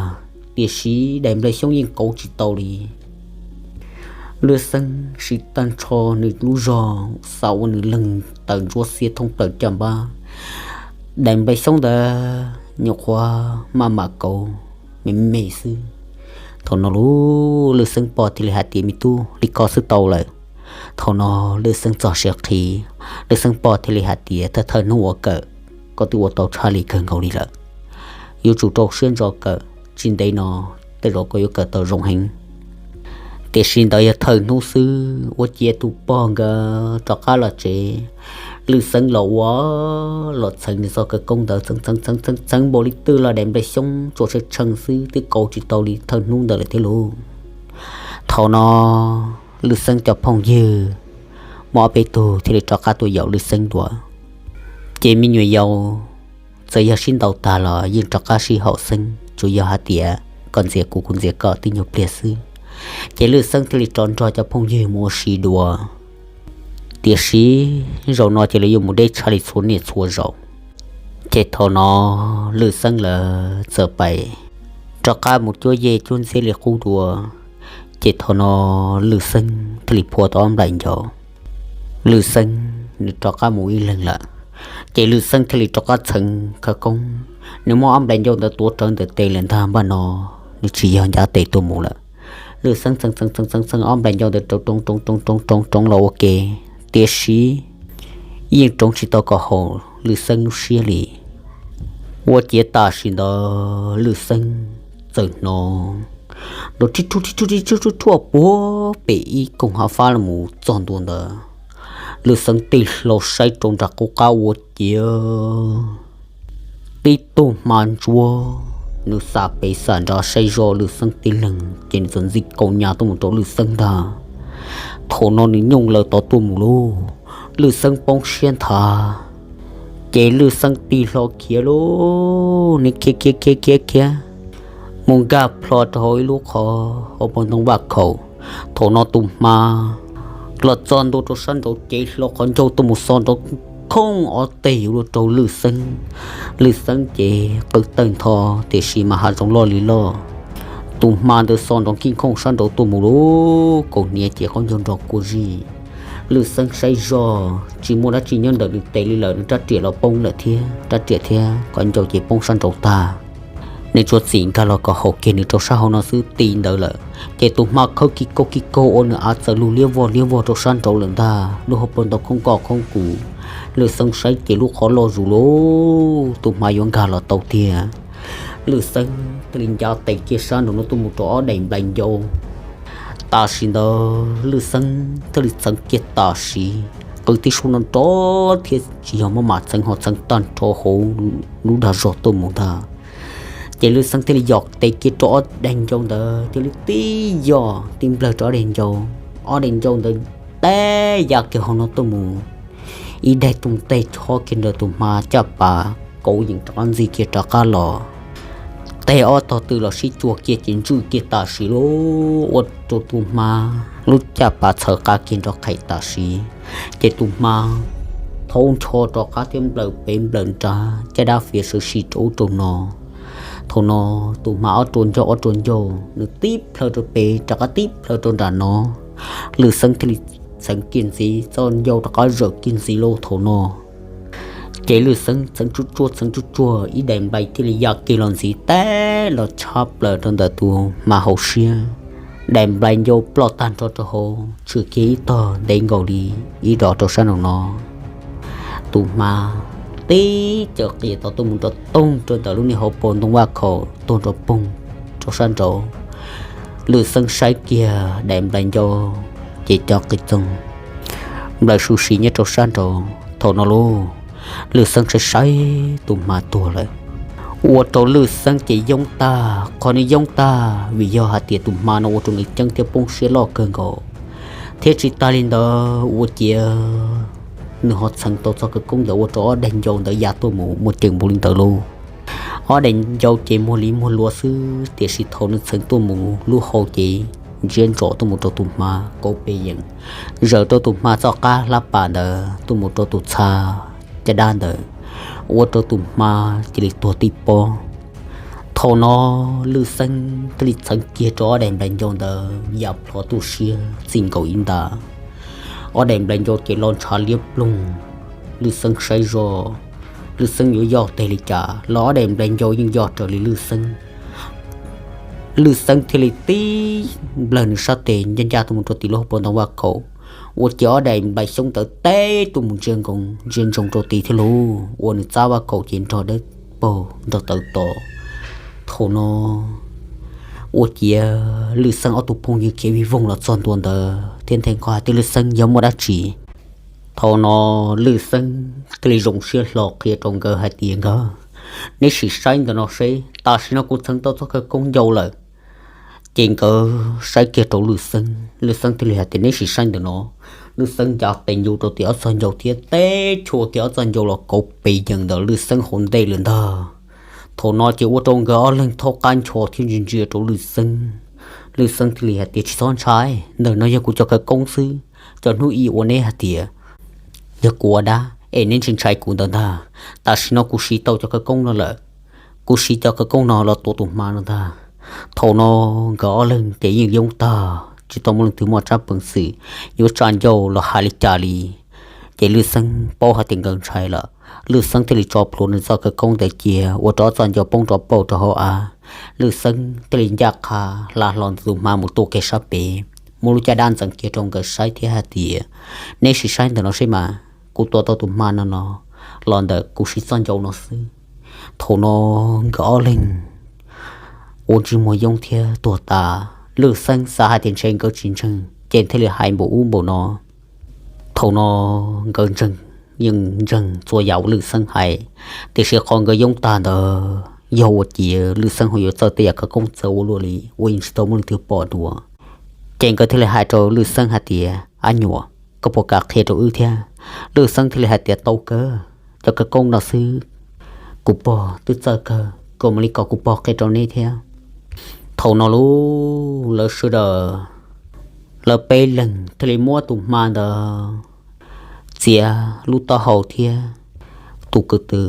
tiam sis daim nplais xyoob yeej kauv tsis tau li. Lwj Xeeb siv tag nrho nws lub zog xav ua nws leeg tawm ntsuab xiab thoob plaws caj npab, daim nplais xyoob ntawd nyuam qhuav maj mam kauv me me xwb. Thaum no lub Lwj Xeeb pog thiaj li hais tias, me tub, li ko xwb tau lawm. Thaum no Lwj Xeeb txog siav qhi, Lwj Xeeb pog thiaj li hais tias, thawj thawj hnub ua kawm, koj twb ua tau tshaj li kawg nkaus li lawm. Yuav tsum rau siab ntso kawm, tsis ntev no tej zaum koj yuav kawm tau zoo heev. Tiam sis ntawd yog thawj hnub xwb, ua ciav tus pog nkawd rov qab los tsev. Lwj Xeeb los ua, los txheev nws txoj khawv koob ntawd txheev txheev txheev txheev npaum li twg los daim nplais xyoob tsuas tshee tshee xwb, twb kauv tsis tau li thawj hnub ntawd lawm thiab lauj. Thaum no Lwj Xeeb cov phooj ywg muaj ob peb tug thiaj li rov qab tuaj yaum Lwj Xeeb dua. Ces me nyuam yaus txawm yog sib ntaus tag los yeej rov qab sib haum xeeb, tsuas yog hais tias koj ntxias kuv kuv ntxias koj tib nyuag pliag xwb. Ces Lwj Xeeb thiaj li rov nrog cov phooj ywg mus ua si dua. Tiam sis zaum no ces lawv yuav mus deb tshaj li txhua niaj txhua zaus. Ces thaum no Lwj Xeeb lawv txawm pais rov qab mus cuab yej cuab ntxhiab li qub dua. Ces thaum no Lwj Xeeb thiaj li phua tau ob nplaim ncau. Lwj Xeeb nws rov qab mus ib leeg lawm. Ces Lwj Xeeb thiaj li rov qab txheev khawv koob, nws muab ob nplaim ncau ntawd tuav rawv ntawm tes lawm ntag, npaj no nws tsis yog ncav tes tuaj mus lawm. Lwj Xeeb txheev txheev txheev txheev ob nplaim ncau ntawd rov roov roov roov roov roov los ua ke, tiam sis yeej roov tsis tau kom haum Lwj Xeeb lub siab li. Ua ciav tam sim ntawd Lwj Xeeb txawm hnov nrov rhib rhuaj rhib rhuaj rhib rhuaj rhuaj puag pem ib koog hav fab los mus txog ntua ntawd. Lwj Xeeb tig hlo saib rau nram qub qab ua ciav tib tug hma ntsuab, nws xam pem xam nrad saib zoj Lwj Xeeb tib leeg, ces nws txawm ntxi kaus nyas tuaj mus rau Lwj Xeeb ntag. Thaum no nws nyooj laws tod tuaj mus lauj, Lwj Xeeb poob siab nthav. Ces Lwj Xeeb tig hlo khiav lauj, nws khiav khiav khiav khiav khiav mus nkag plho rau hauv ib lub qhov hauv paus ntoo vaj khaum. Thaum no tus hma los txog ntua rau sab nraud, cev hlo qhov ncauj tuaj mus xo nrov khooj ob teg yuav luag rau Lwj Xeeb. Lwj Xeeb ces qw tawg ntho, tiam sis mas hav zoov loj li loj, tus hma ntawd xo nrov nkij nkhooj sab nraud tuaj mus lauj, kaus hniav ces qaub ncaug nrog kua zis. Lwj Xeeb saib zoj tsis muaj dab tsi nyob ntawm nws tes li lawm, nws rab riam los poob lawm thiab, rab riam thiab qhov ncauj ces poob sab nraud tag. Nws tsuas txim nkag los kom haum kiag nws rau sab hauv no xwb, ti ntawd lawm. Ces tus hma khawb kis kaug kis kaug ua nws av txawm lug liab vog liab vog rau sab nraud lawm ntag, lub hauv paus ntoo khoob koj khoob kuv. Lwj Xeeb saib ces lub qhov loj zus lawm, tus hma yuav nkag los tau tiag. Lwj Xeeb thiaj li ncav tes kiag sab nraum no tuaj mus rau ob daim nplai ncau. Tam sim ntawd Lwj Xeeb thiaj li txheev kiag tam sim, qw tib suab no nrov thiab tsis yog maj mam txheev, ho txheev tag nrho hauv lub dag zog tuaj mus ntag. Ces Lwj Xeeb thiaj li yos tes kiag rau ob daim ncau ntawd, thiaj li tib yos tib nplawg rau ob daim ncau. Ob daim ncau ntawd teb ya kiag hauv no tuaj mus, ib daim tooj tej chob kiag ntawm tus hma caj pas, kauv yeem rov qab ntxig kiag rov qab los. Tej ob tog tw los sib cuag kiag ces ntswj kiag tam sim lawm, ua rau tus hma lub caj pas txhawv qa kiag nrov qhaim tam sim. Ces tus hma thaub ncho rov qab thiab nplawm pem nplawm nrad, caj dab fiav sawv sim rau ub rau no. Thaum no tus hma ob rua ncauj ob rua ncauj, nws tib plhaw rau pem rov qab tib plhaw rau nram no. Lwj Xeeb thiaj li txheev kiag ntxiv, txoj ncauj rov qab zawm kiag ntxiv lawm thaum no. Ces Lwj Xeeb txheev tsuj tsuag txheev tsuj tsuag, ib daim nplai thiaj li ya kiag los ntxiv teb los tshab plaws rau ntawm tus hma hauv siab. Daim nplai ncau ploj tag nrho rau hauv, tshwm kiag ib tog ntev nkaus li ib dos rau sab nraum no. Tus hma tib caws qias tau tuaj mus rau toog rau ntawm lub niag hauv paus ntoo vaj khaum tuag nrov poog rau sab nraud. Lwj Xeeb saib kiag daim nplai ncau ces cov qis txoog nplawm su si nyob rau sab nraud. Thaum no lauj, Lwj Xeeb saib saib tus hma tuag lawm, ua rau Lwj Xeeb ces yoob tag. Qhov nws yoob tag vim yog hais tias tus hma no ua rau nws ceeb thiab poob siab loj kawg nkaus, thiab tsis tas li ntawd ua ciav nws ho txheev tau txoj khawv koob ntawd ua rau ob daim ncau ntawd ya tuaj mus muaj ceem npaum li ntawd lauj. Ob daim ncau ces muag li muag luav xwb, tiam sis thaum nws txheev tuaj mus lub hau ces ntsiab ntsom tuaj mus rau tus hma kauv pes yeem, zawm rau tus hma txoj qab hlab pas ntawd tuaj mus rau tus txha caj dab ntawd, ua rau tus hma cia li tuag tib pob. Thaum no Lwj Xeeb thiaj li txheev kiag rau ob daim nplai ncau ntawd ya plhov tuaj siab txij nkaus ib nta. Ob daim nplai ncau ces los ntshav liab ploog. Lwj Xeeb saib zoj, Lwj Xeeb yuav yoj teg li cas los ob daim nplai ncau yeej yoj raws li Lwj Xeeb. Lwj Xeeb thiaj li tib nplawg nws sab tes ncaj ncaj tuaj mus rau tim lub hauv paus ntoo vaj khaum, ua ciav ob daim nplai xyoob ntawd teb tuaj mus ntsia nkoos ntsia ntsoov rau tid thiab lauj, ua nws txab vaj khaum ces nrog dawb paug nrog tawv to. Thaum no ua ciav Lwj Xeeb ob tug phooj ywg khiav vij voog los txog ntua ntawd thiab nthe nqho hais tias Lwj Xeeb yog muaj dab tsi. Thaum no Lwj Xeeb thiaj li zoo siab hlo qhia rau nkawd hais tias nkawd, neb sim saib ntawm no seb, tam sim no kuv txheev tau txoj khawv koob ncau lawm. Ces nkawd saib kiag rau Lwj Xeeb, Lwj Xeeb thiaj li hais tias neb sim saib ntawm no. Lwj Xeeb ncav tes ncu rau tim ob txog ncau thiab teb chua kiag ob txog ncau los kauv pes yeem ntawm Lwj Xeeb hauv ntej lawm ntag. Thaum no ces ua rau nkawd ob leeg thaub qab ncho thiab ntsia ntsia rau Lwj Xeeb. Lwj Xeeb thiaj li hais tias tsis txhob ntshai, ntawm no yog kuv cov khawv koob xwb. Cov hnub i ua neb hais tias yog kuv ua dab es neb ntshai ntshai kuv ntawd ntag. Tam sim no kuv siv tau cov khawv koob no lawm, kuv siv cov khawv koob no los tua tus hma no ntag. Thaum no nkawd ob leeg ces yeej yoob tag tsis tau muaj leej twg muaj tsab peev xwm yuav tsa ncauj los hais li cas li. Ces Lwj Xeeb paub hais tias nkawd ntshai lawm, Lwj Xeeb thiaj li tso plhuav nws txoj khawv koob ntawd cia ua rau ob txoj ncau poob rov pauj rau hauv av. Lwj Xeeb thiaj li ncaj qha hla hlo tus hma mus tua kiag sab pem, muab lub caj dab ntxeev kiag rau nkawd saib thiab hais tias neb sim saib ntawm no seb mas, kuv tua tau tus hma no no los ntawm kuv siv txoj ncau no xwb. Thaum no nkawd ob leeg ua ntsej muag yoob thiab tuag tas. Lwj Xeeb xav hais tias ntshe nkawd tsis ntseeg ces thiaj li hais npaum ub npaum no. Thaum no nkawd ntseeg, yeej ntseeg txhua yam uas Lwj Xeeb hais, tiam sis qhov nkawd yoob tag ntawd yog ua ciav Lwj Xeeb ho yuav txawj tej yam khawv koob txawv ua luaj li uas yeej tsis tau muaj leej twg pom dua. Ces nkawd thiaj li hais rau Lwj Xeeb hais tias ab nyuam, koj puas kam qhia rau wb thiab? Lwj Xeeb thiaj li hais tias tau kawg, cov khawv koob no xwb kuv pog twb txawj kawg, koj mam li kom kuv pog qhia rau neb thiab. Thaum no lub lawv sawv daws, lawv peb leeg thiaj li muab tus hma ntawd txiav lub taub hau thiab tus kwv tw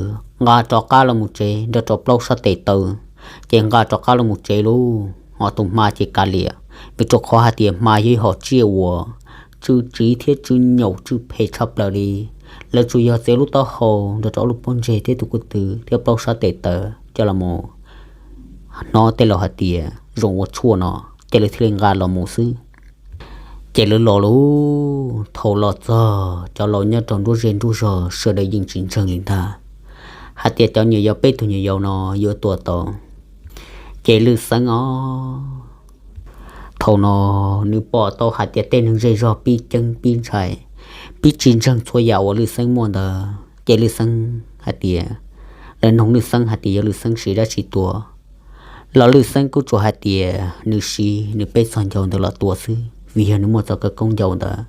nqa rov qab los mus tsev nrog rau plaub sab tes taw, ces nqa rov qab los mus tsev lauj. Ho tus hma ces kav liam, vim rau qhov hais tias hma yog ib hom tsiaj uas tsw tsiv thiab tsw nyaum tsw phem tshaj plaws li. Lawv tsuas yog txiav lub taub hau nrog rau ob lub pob ntseg thiab tus kwv tw thiab plaub sab tes taw coj los mus hnov tej laus hais tias zoo ua tshuaj no, ces lawv thiaj li nqa los mus xwb. Ces lawv los lauj, thaum los txog cov laus nyob rau nruab zej nruab zog sawv daws yeej tsis ntseeg li ntag, hais tias cov nyuam yaus, peb tug nyuam yaus no yuav tua tau, ces Lwj Xeeb os, thaum no nws pom tau hais tias tej neeg zej zog pib ceeb pib ntshai, pib tsis ntseeg txhua yam uas Lwj Xeeb muaj ntawd, ces Lwj Xeeb hais tias, lawv noog Lwj Xeeb hais tias yog Lwj Xeeb siv dab tsi tua, los Lwj Xeeb kuj tsuas hais tias nws siv nws peb txog ncau ntawd los tua xwb, vim yog nws muaj txoj khawv koob ncau ntawd.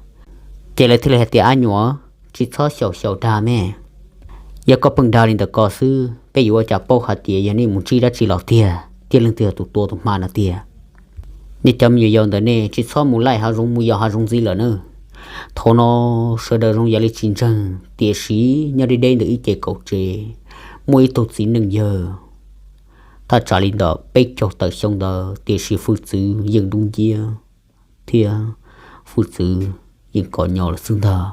Ces lawv thiaj li hais tias, ab nyuam, tsis txhob xyaum xyaum dag me, yog koj pheej dag li ntawm ko xwb, peb yuav ua cas paub hais tias yog nej mus ntsib dab tsi los tiag, thiab leej twg yog tus tua tus hma no tiag. Nej cov me nyuam yaus ntawm nej tsis txhob mus laij hav zoov mus yos hav zoov ntxiv lawm na. Thaum no sawv daws zoo yam li tsis ntseeg, tiam sis nyob deb deb ntawm ib ce kaum tsev, muaj ib tug txiv neej yawg, thaj tsam li ntawm peb caug tawm xyoo ntawd, tiam sis hwj txwv yeej dub nciab thiab hwj txwv yeej kom nyo lawm xwb ntag.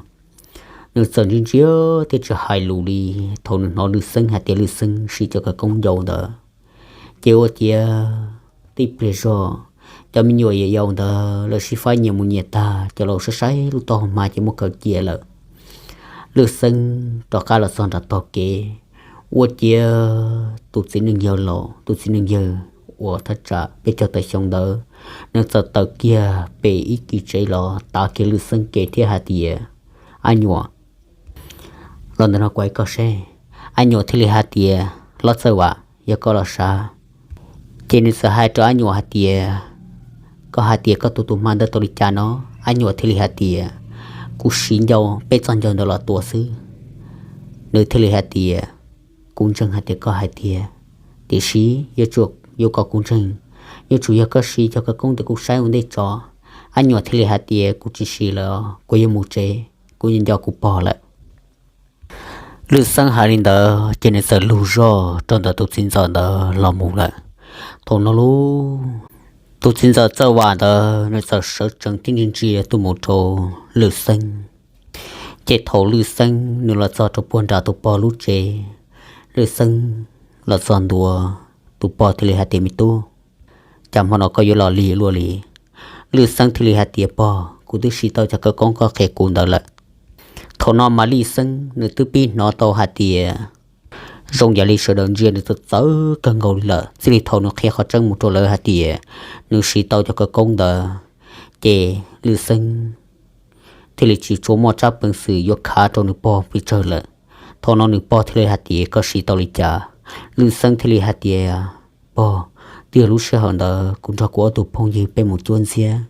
Nws txawm ntsia ntsia thiab tsis hais lus li. Thaum nws hnov Lwj Xeeb hais tias Lwj Xeeb siv cov khawv koob ncau ntawd, ces ua ciav tib pliag zog, cov me nyuam yaus ntawd lawv sib faib nyias mus nyias tag, cov laus saib saib lub taub hau hma ces muab kaw cia lawm. Lwj Xeeb rov qab los txog nram tog kev, ua ciav tus txiv neej yawg laus, tus txiv neej yawg uas thaj tsam peb caug tawm xyoo ntawd, nws txawm tawm kiag pem ib kis tsev los tav kiag Lwj Xeeb kev thiab hais tias, ab nyuam, los ntawm no kuv hais koj seb. Ab nyuam thiaj li hais tias, hlob Txawj Vam, yog koj los sav. Ces nws txawm hais rau ab nyuam hais tias, koj hais tias koj tua tus hma ntawd tau li cas no? Ab nyuam thiaj li hais tias, kuv siv ncau, peb txog ncau ntawd los tua xwb. Nws thiaj li hais tias, kuv ntseeg hais tias koj hais tiag, tiam sis yuav tsum, yuav kom kuv ntseeg, yuav tsum yog koj siv cov khawv koob ntawd kuv saib ua ntej tso. Ab nyuam thiaj li hais tias, kuv tsis siv lawm, kuv yuav mus tsev, kuv nco nco kuv pog lawm. Lwj Xeeb hais li ntawd ces nws txawm lug zog rau ntawm tus txiv ntxawm ntawd los mus lawm. Thaum no lauj, tus txiv ntxawm Txawj Vam ntawd nws txawm sawv tsees thiab ntsia ntsia tuaj mus rau Lwj Xeeb. Ces thaum Lwj Xeeb nws los txog rau puag nram tus pog lub tsev, Lwj Xeeb los txog ntua, tus pog thiaj li hais tias, me tub, cas hmo no koj yuav los lig luaj li? Lwj Xeeb thiaj li hais tias, pog, kuv twb siv tau cov khawv koob koj qhia kuv ntawd lawm. Thaum no mas Lwj Xeeb nws twb pib hnov tau hais tias zoo yam li sawv daws ntsia nws txawv txawv kawg nkaus li lawm, txij li thaum nws qhia qhov tseeb mus rau lawv hais tias nws siv tau cov khawv koob ntawd, ces Lwj Xeeb thiaj li tsis tshua muaj tsab peev xwm yuav khav rau nws pog pes tsawg lawm. Thaum no nws pog thiaj li hais tias, koj siv tau li cas? Lwj Xeeb thiaj li hais tias, pog, twb yog lub sij hawm ntawd kuv nrog kuv ob tug phooj ywg peb mus cuab ntxiab,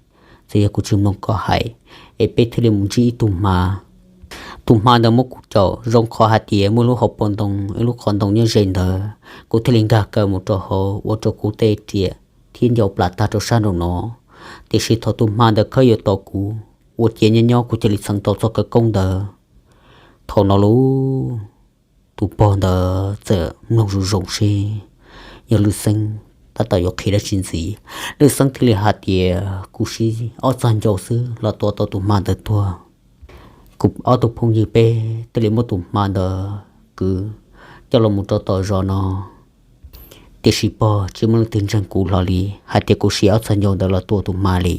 txawm yog kuv tsis mloog koj hais, es peb thiaj li mus ntsib ib tug hma. Tus hma ntawd muab kuv caum, zoo qhov hais tias muaj lub hauv paus ntoo, ib lub qhov ntoo nyob ze ntawd, kuv thiaj li nkag kaw mus rau hauv ua rau kuv tej riam thiab ncau plam tag rau sab nraum no. Tiam sis thaum tus hma ntawd khawb yuav tom kuv, ua ciav nyob nyob kuv cia li txheev tau txoj khawv koob ntawd. Thaum no lauj, tus pog ntawd txawm mloog zoo zoo seb yog Lwj Xeeb tab tom yuav qhia dab tsi ntxiv. Lwj Xeeb thiaj li hais tias, kuv siv ob txog ncau xwb los tua tau tus hma ntawd tuag. Kuv ob tug phooj ywg peb thiaj li muab tus hma ntawd kwv coj los mus rau tom zos no. Tiam sis pog, tsis muaj leej twg ntseeg kuv hlo li hais tias kuv siv ob txog ncau ntawd los tua tus hma li.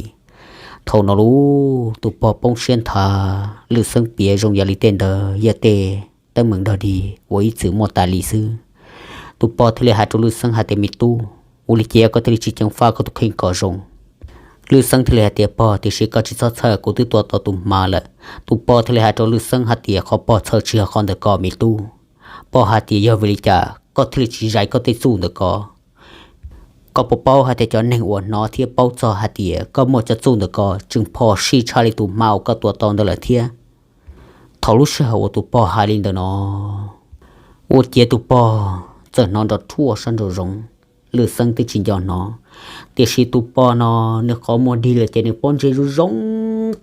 Thaum no lauj, tus pog poob siab nthav, Lwj Xeeb piav zoo yam li tej ntawd yog tej teeb meem dog dig uas ib txwm muaj tas li xwb. Tus pog thiaj li hais rau Lwj Xeeb hais tias, me tub, ua li cas koj thiaj li tsis ceev faj koj tus kheej kom zoo? Lwj Xeeb thiaj li hais tias, pog, tiam sis koj tsis txhob txhawj, kuv twb tua tau tus hma lawm. Tus pog thiaj li hais rau Lwj Xeeb hais tias, qhov pog txhawj tsis yog qhov ntawm ko me tub. Pog hais tias yog vim li cas koj thiaj li tsis zais koj tej txuj ntawm ko? Koj puas paub hais tias cov neeg uas hnov thiab paub txog hais tias koj muaj cov txuj ntawm ko tseem phom sij tshaj li tus hma uas koj tua tau ntawd lawm thiab? Thaum lub sij hawm uas tus pog hais li ntawd no, ua ciav tus pog txawm hnov nrov rhuaj sab nraum zoov. Lwj Xeeb twb tsis nco hnov, tiam sis tus pog no nws qhov muag dig lawm ces nws pob ntseg zoo zoo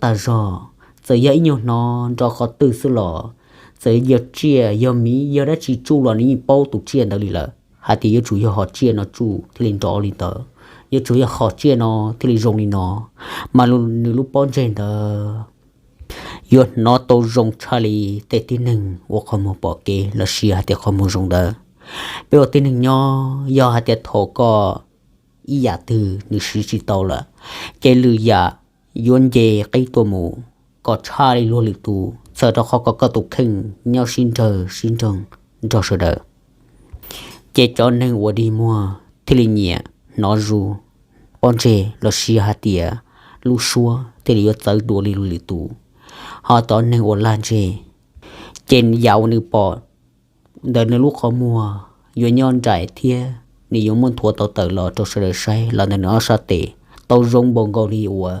tag zog. Txawm yog ib nyuag hnov nrov qhov twg xwb los, txawm yog tsiaj, yog miv, yog dab tsi tsuj los nws yeej paub tus tsiaj ntawd li lawm, hais tias yuav tsum yog hom tsiaj no tsuj thiaj li nrov li ntawd, yuav tsum yog hom tsiaj no thiaj li zoo li no. Mas nws lub pob ntseg ntawd yuav hnov tau zoo tshaj li tej tib neeg ua qhov muag pom kev los sis hais tias qhov muag zoo ntawd. Peb ua tib neeg nyob, yog hais tias thaum koj ib yam twg nws siv tsis tau lawm, ces lwm yam yuav nce qib tuaj mus kom tshaj li luag lwm tus, txhawm rau qhov kom koj tus kheej nyob sib nrawg sib nroog nrog sawv daws. Ces cov neeg uas dig muag thiaj li nyiam hnov zus pob ntseg los sis hais tias lub suab thiaj li yuav txawv dua li luag lwm tus. Ho cov neeg uas lag ntseg, ces yam uas nws pom ntawm nws lub qhov muag yuav nyob nraim thiab nws yuav muab nthuav tau tawm los rau sawv daws saib los ntawm nws ob sab tes tau zoo npaum nkaus li uas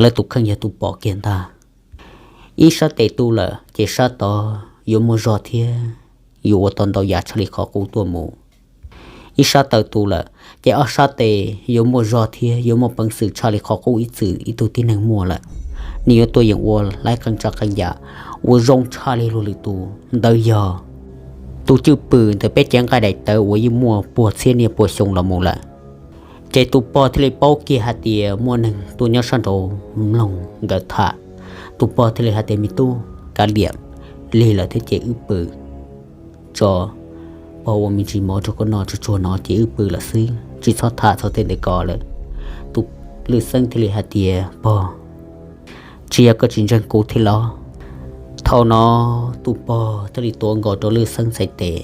lawv tus kheej yog tus pom kiag ntag. Ib sab tes tu lawm ces sab tod yuav muaj zog thiab yuav ua tau ntau yam tshaj li qhov qub tuaj mus. Ib sab taw tu lawm ces ob sab tes yuav muaj zog thiab yuav muaj peev xwm tshaj li qhov qub ib txwm ib tug tib neeg muaj lawm. Nws yuav tuaj yeem ua laib qee tsav qee yam uas zoo tshaj li luag lwm tus. Ntawd yog tus cwj pwm ntawm peb cev nqaij daim tawv uas yeej muaj puag txhiab niaj puas xyoo los mus lawm. Ces tus pog thiaj li paub kiag hais tias muaj neeg tuaj nyob sab nraud mloog nkawd tham. Tus pog thiaj li hais tias, Me tub, kav liam, lig lawm thiab ces wb pw tso, pog ua me ntsis mov rau koj noj tsuag tsuag no ces wb pw lawm xwb, tsis txhob tham txog tej ntawd ko lawm. Tus Lwj Xeeb thiaj li hais tias, Pog, tsis yog koj tsis ntseeg kuv thiab los? Thaum no tus pog thiaj li tuav nkaus rau Lwj Xeeb txhais tes,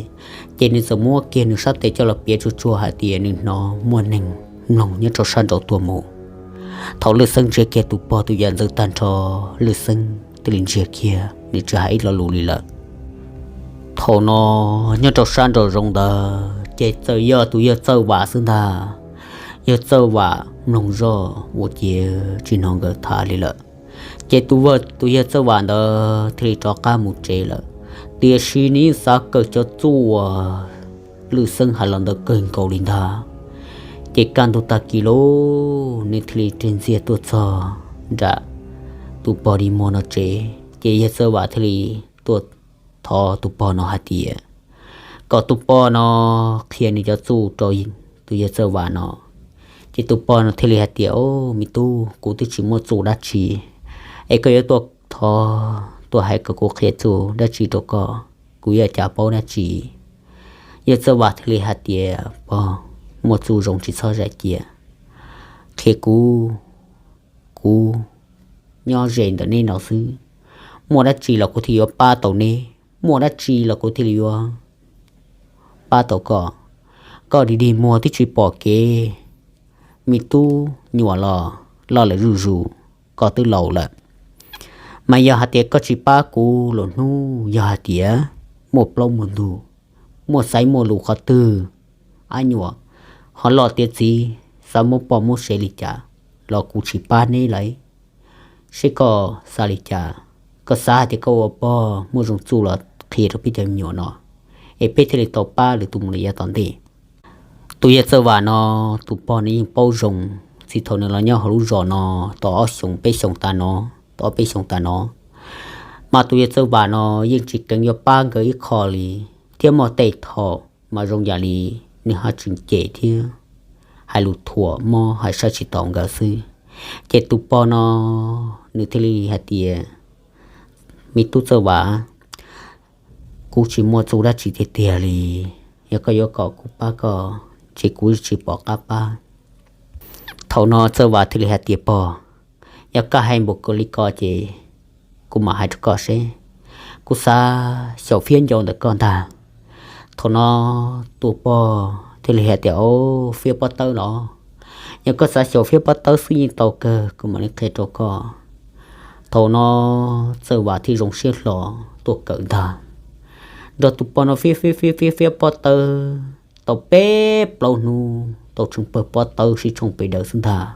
ces nws txawm muab kiag nws sab tes coj los piav tsuag tsuag hais tias nws hnov muaj neeg mloog nyob rau sab nraud tuaj mus. Thaum Lwj Xeeb ntsia kiag tus pog tus yam ntxeev tag nrho, Lwj Xeeb thiaj li ntsiag kiag, nws tsis hais ib lo lus li lawm. Thaum no nyob rau sab nraum zoov ntawd ces txawm yog tus yawg Txawj Vam xwb ntag. Yawg Txawj Vam mloog zoj ua ciav tsis hnov nkawd tham li lawm. Ces tus, tus yawg Txawj Vam ntawd thiaj li rov qab mus tsev lawm. Tiam sis nws yeej xav kawm cov txuj uas Lwj Xeeb hais los ntawd kawg nkaus li ntag. Ces kaj ntug tag kis lauj, nws thiaj li rig ntxiag tuaj txog nram tus pog dig muag no tsev, ces yawg Txawj Vam thiaj li tuaj thov tus pog no hais tias kom tus pog no qhia nws cov txuj rau tus yawg Txawj Vam no. Ces tus pog no thiaj li hais tias, O, me tub, kuv twb tsis muaj txuj dab tsi, es koj yuav tuaj thov, tuaj hais kom kuv qhia txuj dab tsi rau koj? Kuv yuav cas paub dab tsi? Yawg Txawj Vam thiaj li hais tias, Pog, muaj txuj zoo tsis txhob zais cia, qhia kuv, kuv nyob ze ntawm neb no xwb. Muaj dab tsi los kuv thiaj yuav pab tau neb, muaj dab tsi los kuv thiaj li yuav pab tau koj. Koj dig dig muag twb tsis pom kev, me tub, nyuam los loj lawm zuj zus, koj twb laus lawm. Mas yog hais tias koj tsis pab kuv lwm hnub, yog hais tias muaj plaub muaj ntug, muaj xaiv muaj lus qhov twg, ab nyuam ho loj tiav txiv xav muab poj muab sev li cas los kuv tsis pab neb lawm. Seb koj xav li cas, koj xav hais tias koj ua pog muaj zoo txuj los qhia rau peb cov me nyuam no, es peb thiaj li tau pab lwm tus mus li yav tom ntej. Tus yawg Txawj Vam no, tus pog nws yeej paub zoo, txij thaum nws los nyob hauv lub zos no tau ob xyoos peb xyoos tas no, tau ob peb xyoos tas no, mas tus yawg Txawj Vam no yeej tsis kheev yuav pab nkawd ib qho li, thiab muaj tej thaum mas zoo yam li nws ho tseem cem thiab hais lus thuam mob hais saib tsis taus nkawd xwb. Ces tus pog no nws thiaj li hais tias, Me tub Txawj Vam, kuv tsis muaj txuj dab tsi tiag tiag li, yog koj yuav kom kuv pab koj ces kuv tsis pom qab pab. Thaum no Txawj Vam thiaj li hais tias, Pog, yog koj hais npaum kawg li ko ces kuv mam hais rau koj seb. Kuv xav xyaum fiab ncau ntawm koj ntag. Thaum no tus pog thiaj li hais tias, O, fiab pob tawb los? Yog koj xav xyaum fiab pob tawb xwb yeej tau kawg, kuv mam li qhia rau koj. Thaum no Txawj Vam thiaj zoo siab hlo tuaj kawm ntag. Nrog tus pog no fiab fiab fiab fiab fiab pob tawb tau peb plaub hnub, tau tsheej pawg pob tawb sib tshooj pes daws xwb ntag.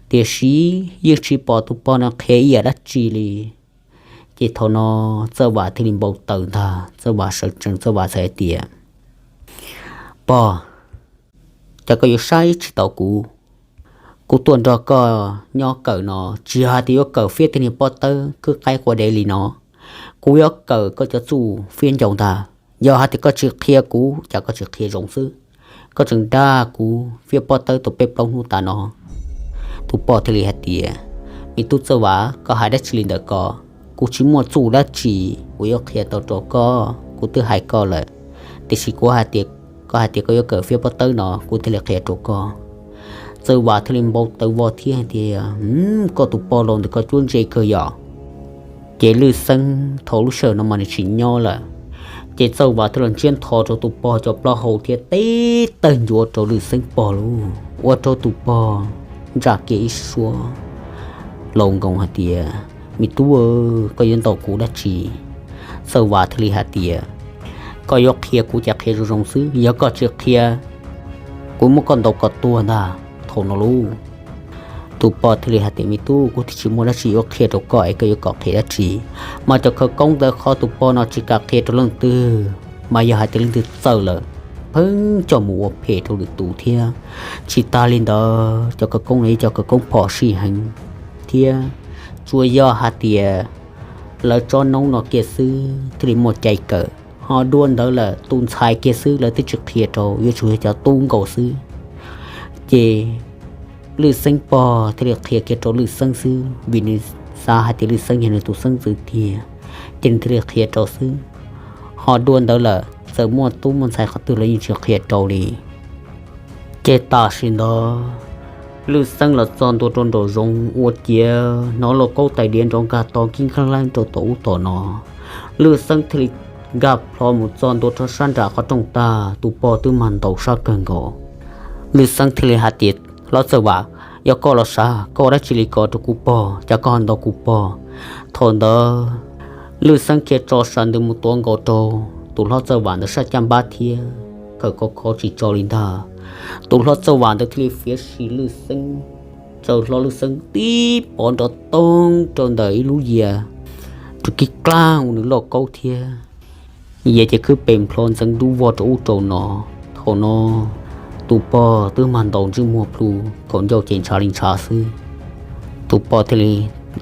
Tiam sis yeej tsis pom tus pog no qhia ib yam dab tsi li. Ces thaum no Txawj Vam thiaj li npau taws ntag, Txawj Vam sawv tsees, Txawj Vam txawm hais tias, Pog, cas koj yuav saib tsis taus kuv? Kuv tuaj nrog koj nyob kawm no tsis yog hais tias yuav kawm fiab tej niag pob tawb khwb qaib quav dev li no. Kuv yuav kawm koj cov txuj fiab ncau ntag. Yog hais tias koj tsis qhia kuv, cas koj tsis qhia zoo xwb, koj tseem dag kuv fiab pob tawb tau peb plaub hnub tas no. Tus pog thiaj li hais tias, Me tub Txawj Vam, koj hais dab tsi li ntawm ko? Kuv tsis muaj txuj dab tsi uas yuav qhia tau rau koj, kuv twb hais koj lawm. Tiam sis kuv hais tias, koj hais tias koj yuav kawm fiab pob tawb no kuv thiaj li qhia rau koj. Txawj Vam thiaj li npau taws vog thiab hais tias, Koj tus pog laus ntawm koj cuab ntse kawg yom. Ces Lwj Xeeb thaum lub sij hawm no mas nws tsis nyob lawm, ces Txawj Vam thiaj los ntsiab ntho rau tus pog cov plaub hau thiab teb tawg ncuav rau Lwj Xeeb pog lauj, ua rau tus pog ntsa kiag ib suab laus nkoos hais tias, Me tub, koj yuav ntaus kuv dab tsi? Txawj Vam thiaj li hais tias, Koj yuav qhia kuv ces qhia zoo zoo xwb, yog koj tsis qhia, kuv muab koj ntaus kom tuag ntag thaum no lauj. Tus pog thiaj li hais tias, Me tub, kuv twb tsis muaj dab tsi yuav qhia rau koj es koj yuav kom qhia dab tsi? Mas cov khawv koob ntawd qhov tus pog no tsis kam qhia rau leej twg, mas yog hais tias leej twg txawj lawm, pheej coj mus ua phem rau lwm tus thiab. Tsis tas li ntawd, cov khawv koob no yog cov khawv koob phom sij heev thiab, tsuas yog hais tias lawv tsob noob no kiag xwb thiaj li muaj cai kawm, ho dua ntawd lawm tus ntxhais kiag xwb lawv twb tsis qhia rau, yuav tsum yog cov tub nkaus xwb. Ces Lwj Xeeb pog thiaj li qhia kiag rau Lwj Xeeb xwb, vim nws xav hais tias Lwj Xeeb yog nws tus xeeb ntxwv tiag, ces nws thiaj li qhia rau xwb. Ho dua ntawd lawm txawm muaj tub muaj ntxhais qhov twg los yeej tsis qhia rau li. Ces tam sim ntawd Lwj Xeeb los txog ntua rau nraum zoov ua ciav hnov lauj kaub tais diav nrov nkag to nkib nkag laib rau tom ub tom no. Lwj Xeeb thiaj li nkag plho mus txog ntua rau sab nram qhov rooj tag, tus pog twb mag ntaus sab kawg nkaus. Lwj Xeeb thiaj li hais tias, Hlob Txawj Vam, yog koj los sav, koj ua dab tsi li ko rau kuv pog, cas koj ho ntaus kuv pog? Thaum ntawd Lwj Xeeb cia tso sas ntws mus tuav nkaus rau tus hlob Txawj Vam ntawd sab caj npab thiab, khawm khov khov tsis tso li ntag. Tus hlob Txawj Vam ntawd thiaj li fiav sim Lwj Xeeb, tsaws hlo Lwj Xeeb tib pov nrov toog rau ntawm ib lub yias, rau kib klag ua nws lauj kaub thiab. Yias ces khwb pes nplho ntxeev dub vog rau ub rau no. Thaum no tus pog twb mag ntaus ntsej muag plhu, kaum ncauj ces ntshav li ntshav xwb. Tus pog thiaj li,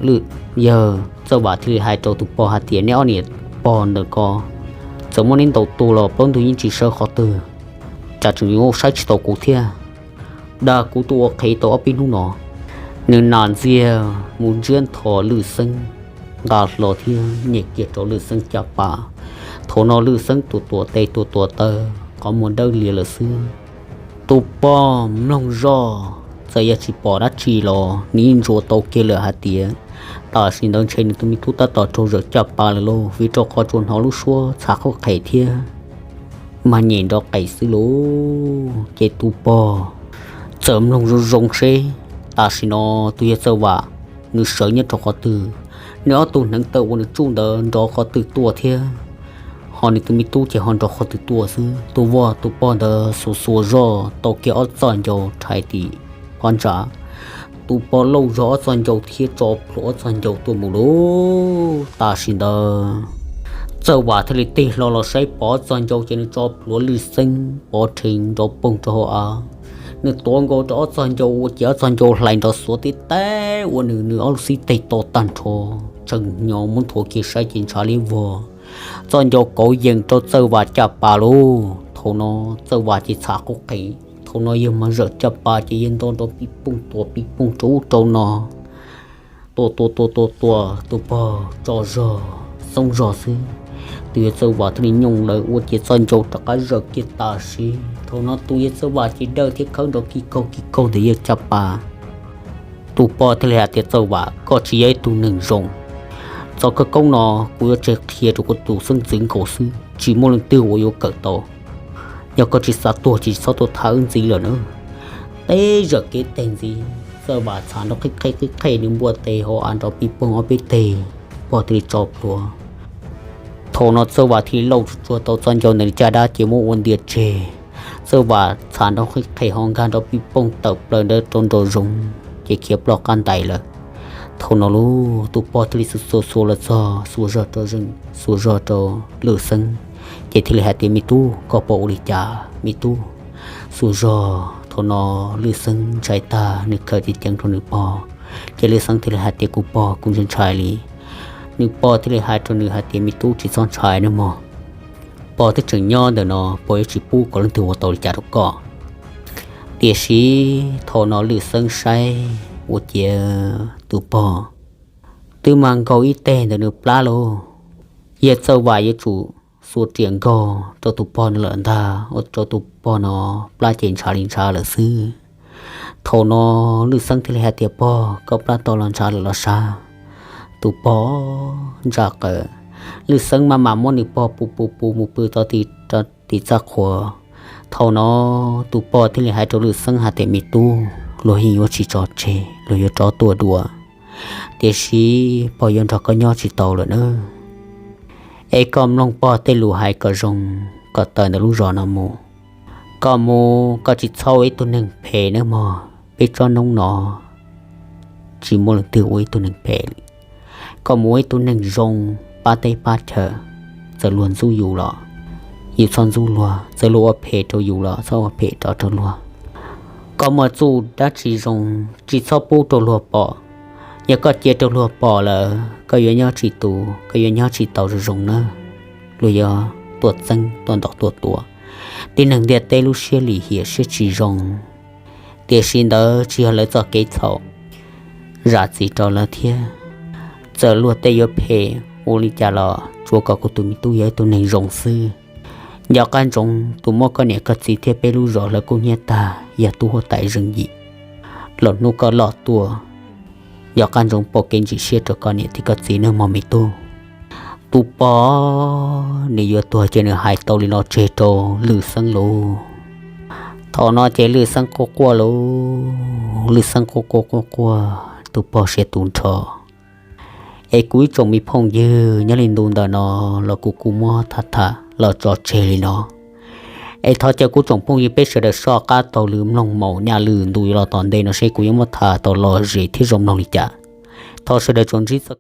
Lwj, yawg Txawj Vam thiaj li hais rau tus pog hais tias, Neb ob niam pog ntawm ko, txawm muab neb ntaus tuag los plaub ntug yeej tsis sawv qhov twg, cas tseem yuav saib tsis taus kuv thiab? Dag kuv tuaj ua qhev tau ob peb hnub no. Nws nas ntxiag mus ntsiab ntho Lwj Xeeb nqa hlo thiab nyem kiag rau Lwj Xeeb caj pas. Thaum no Lwj Xeeb tus tuam tes tus tuam taw qhov muag dawb lias lawm xwb. Tus pog mloog zoj, txawm yog tsis pom dab tsi los nws yeej ntsuas tau kiag lawm hais tias tam sim ntawd ntshe nws tus me tub tab tom raug zawm caj pas lawm lauj, vim rau qhov tsuas hnov lub suab txhav qhuab qhem thiab mag nyem nrov qes xwb lauj. Ces tus pog txawm mloog zoo zoo seb tam sim no tus yawg Txawj Vam nws sawv nyob rau qhov twg, nws ob tug hneev taw uas nws tsuj ntawd nrov qhov twg tuaj thiab, ho nws tus me tub ces ho nrov qhov twg tuaj xwb. Tus vaj tus pog ntawd xuas xuas zoj tau kiag ob txoj ncau rhais tim phab ntsa. Tus pog lauj zog ob txoj ncau thiab tso plhuav ob txoj ncau tuaj mus lauj. Tam sim ntawd Txawj Vam thiaj li tig hlo los saib pom ob txoj ncau ces nws tso plhuav Lwj Xeeb pov rhees nrov poog rau hauv av. Nws tuav nkaus rau ob txoj ncau ua ciav ob txoj ncau hlais nrov xuav tib teb ua nws, nws ob lub xib teg to tag nrho, tseem nyo muab nthuav kiag saib ces ntshav liab vog. Txoj ncau kauv yees rau Txawj Vam caj pas lauj. Thaum no Txawj Vam ces txhav qhuab qhem, thaum no yawg mas zawm caj pas ces yawg nto nrov pib poog tuas pib poog rau ub rau no. Tua tua tua tua tua, tus pog tso zog xoob zog xwb. Tus yawg Txawj Vam thiaj li nyooj lawv ua ciav txoj ncau rov qab zawm kiag tam sim. Thaum no tus yawg Txawj Vam ces dawj thiab khawb nrov kis kaug kis kaug ntawm yawg caj pas. Tus pog thiaj li hais tias, Txawj Vam, koj tsis yog ib tug neeg zoo. Txoj khawv koob no kuv yuav tseg qhia rau kuv tus xeeb ntxwv nkaus xwb, tsis muaj leej twg uas yuav kawm tau. Yog koj tsis xav tuag ces tsis txhob tuaj thab wb ntxiv lawm na. Teb zawm kev teg ntxiv, Txawj Vam txhav nrov qhib qhej qhib qhej, nws npuaj tes hauv av nrov pib poog ob peb teg, pog thiaj li tso plhuav. Thaum no Txawj Vam thiaj li lauj tsuag tsuag tau txoj ncau ntawm nws caj dab ces muab ua ntias tseg. Txawj Vam txhav nrov qhib qhej ho nkag nrov pib poog tawm plaws ntawd rau nraum zoov ces khiav ploj qab ntais lawm. Thaum no lauj, tus pog thiaj li xuas xuas xuas los txog, xuas zog rau, xuas zog rau Lwj Xeeb, ces thiaj li hais tias, Me tub, koj puas ua li cas me tub? Xuas zog. Thaum no Lwj Xeeb ntshai tag, nws khawm ceev ceev rau nws pog, ces Lwj Xeeb thiaj li hais tias, Kuv pog, kuv ntshai ntshai li. Nws pog thiaj li hais rau nws hais tias, Me tub, tsis txhob ntshai nawb mog. Pog twb tseem nyob ntawm no, pog yuav tsis pub kom leej twg ua tau li cas rau koj. Tiam sis thaum no Lwj Xeeb saib ua ciav tus pog twb mag nkaug ib teg ntawm nws plab lauj. Yawg Txawj Vam yuav tsum xuas riam nkaug rau tus pog no lawm ntag, ua rau tus pog no plab ces ntshav li ntshav lawm xwb. Thaum no Lwj Xeeb thiaj li hais tias, Pog, koj plab tau los ntshav lawm los sav? Tus pog ntsa qawm, Lwj Xeeb maj mam muab nws pog pus pus pus mus pw rau tim txaj qhua. Thaum no tus pog thiaj li hais rau Lwj Xeeb hais tias, Me tub, luag yeej yuav tsis tso tseg, luag yuav rov tuaj dua, tiam sis pog yuav nrog koj nyob tsis tau lawm nawb. Es koj mloog pog tej lus hais kom zoo, kom tawm ntawm lub zos no mus. Koj mus koj tsis txhob ua ib tug neeg phem nawb mog. Peb tsob noob no tsis muaj leej twg ua ib tug neeg phem li. Koj mus ua ib tug neeg zoo, pab teb pab chaw. Txawm luag ntxub yus los yus txhob ntxub luag, txawm luag ua phem rau yus los txhob ua phem rov rau luag. Koj muaj txuj dab tsi zoo tsis txhob pub rau luag pom. Yog koj cia rau luag pom lawm koj yuav nyob tsis tus, koj yuav nyob tsis tau zoo zoo nawb. Luag yuav tuaj txeeb tuaj ntaus tuaj tua. Tib neeg ntiaj teb lub siab lim hiam siab tsis zoo, tiam sis ntawd tsis yog lawv txoj kev txhaum, zam txim rau lawv thiab. Txawm luag tej yuav phem ua li cas los tsuav kom kuv tus me tub yog ib tug neeg zoo xwb. Nco qab ntsoov tus muab koj niam koj txiv thiab peb lub zos hlawv kub hnyiab tag yog tub huab tais Zeej Yim. Los hnub koj loj tuaj, nco qab ntsoov pom kev ntsim siab rau koj niam thiab koj txiv nawb mog me tub. Tus pog nws yuav tuag ces nws hais tau li no tseg rau Lwj Xeeb lauj. Thaum no ces Lwj Xeeb quaj quaj lauj, Lwj Xeeb quaj quaj quaj quaj, tus pog siav tus nrho. Es kuv ib tsoom me phooj ywg, nyob li ntu ntawm no los kuv kuj muab tham tham los tso tseg li no. Es thov caw kuv tsoom phooj ywg peb sawv daws soj qab taug lw mloog maum nyaj lwm ntu yuav los tom ntej no seb kuv yuav muab tham tau lom zem thiab zoo mloog li cas. Thov sawv daws tsuas ntsib txoj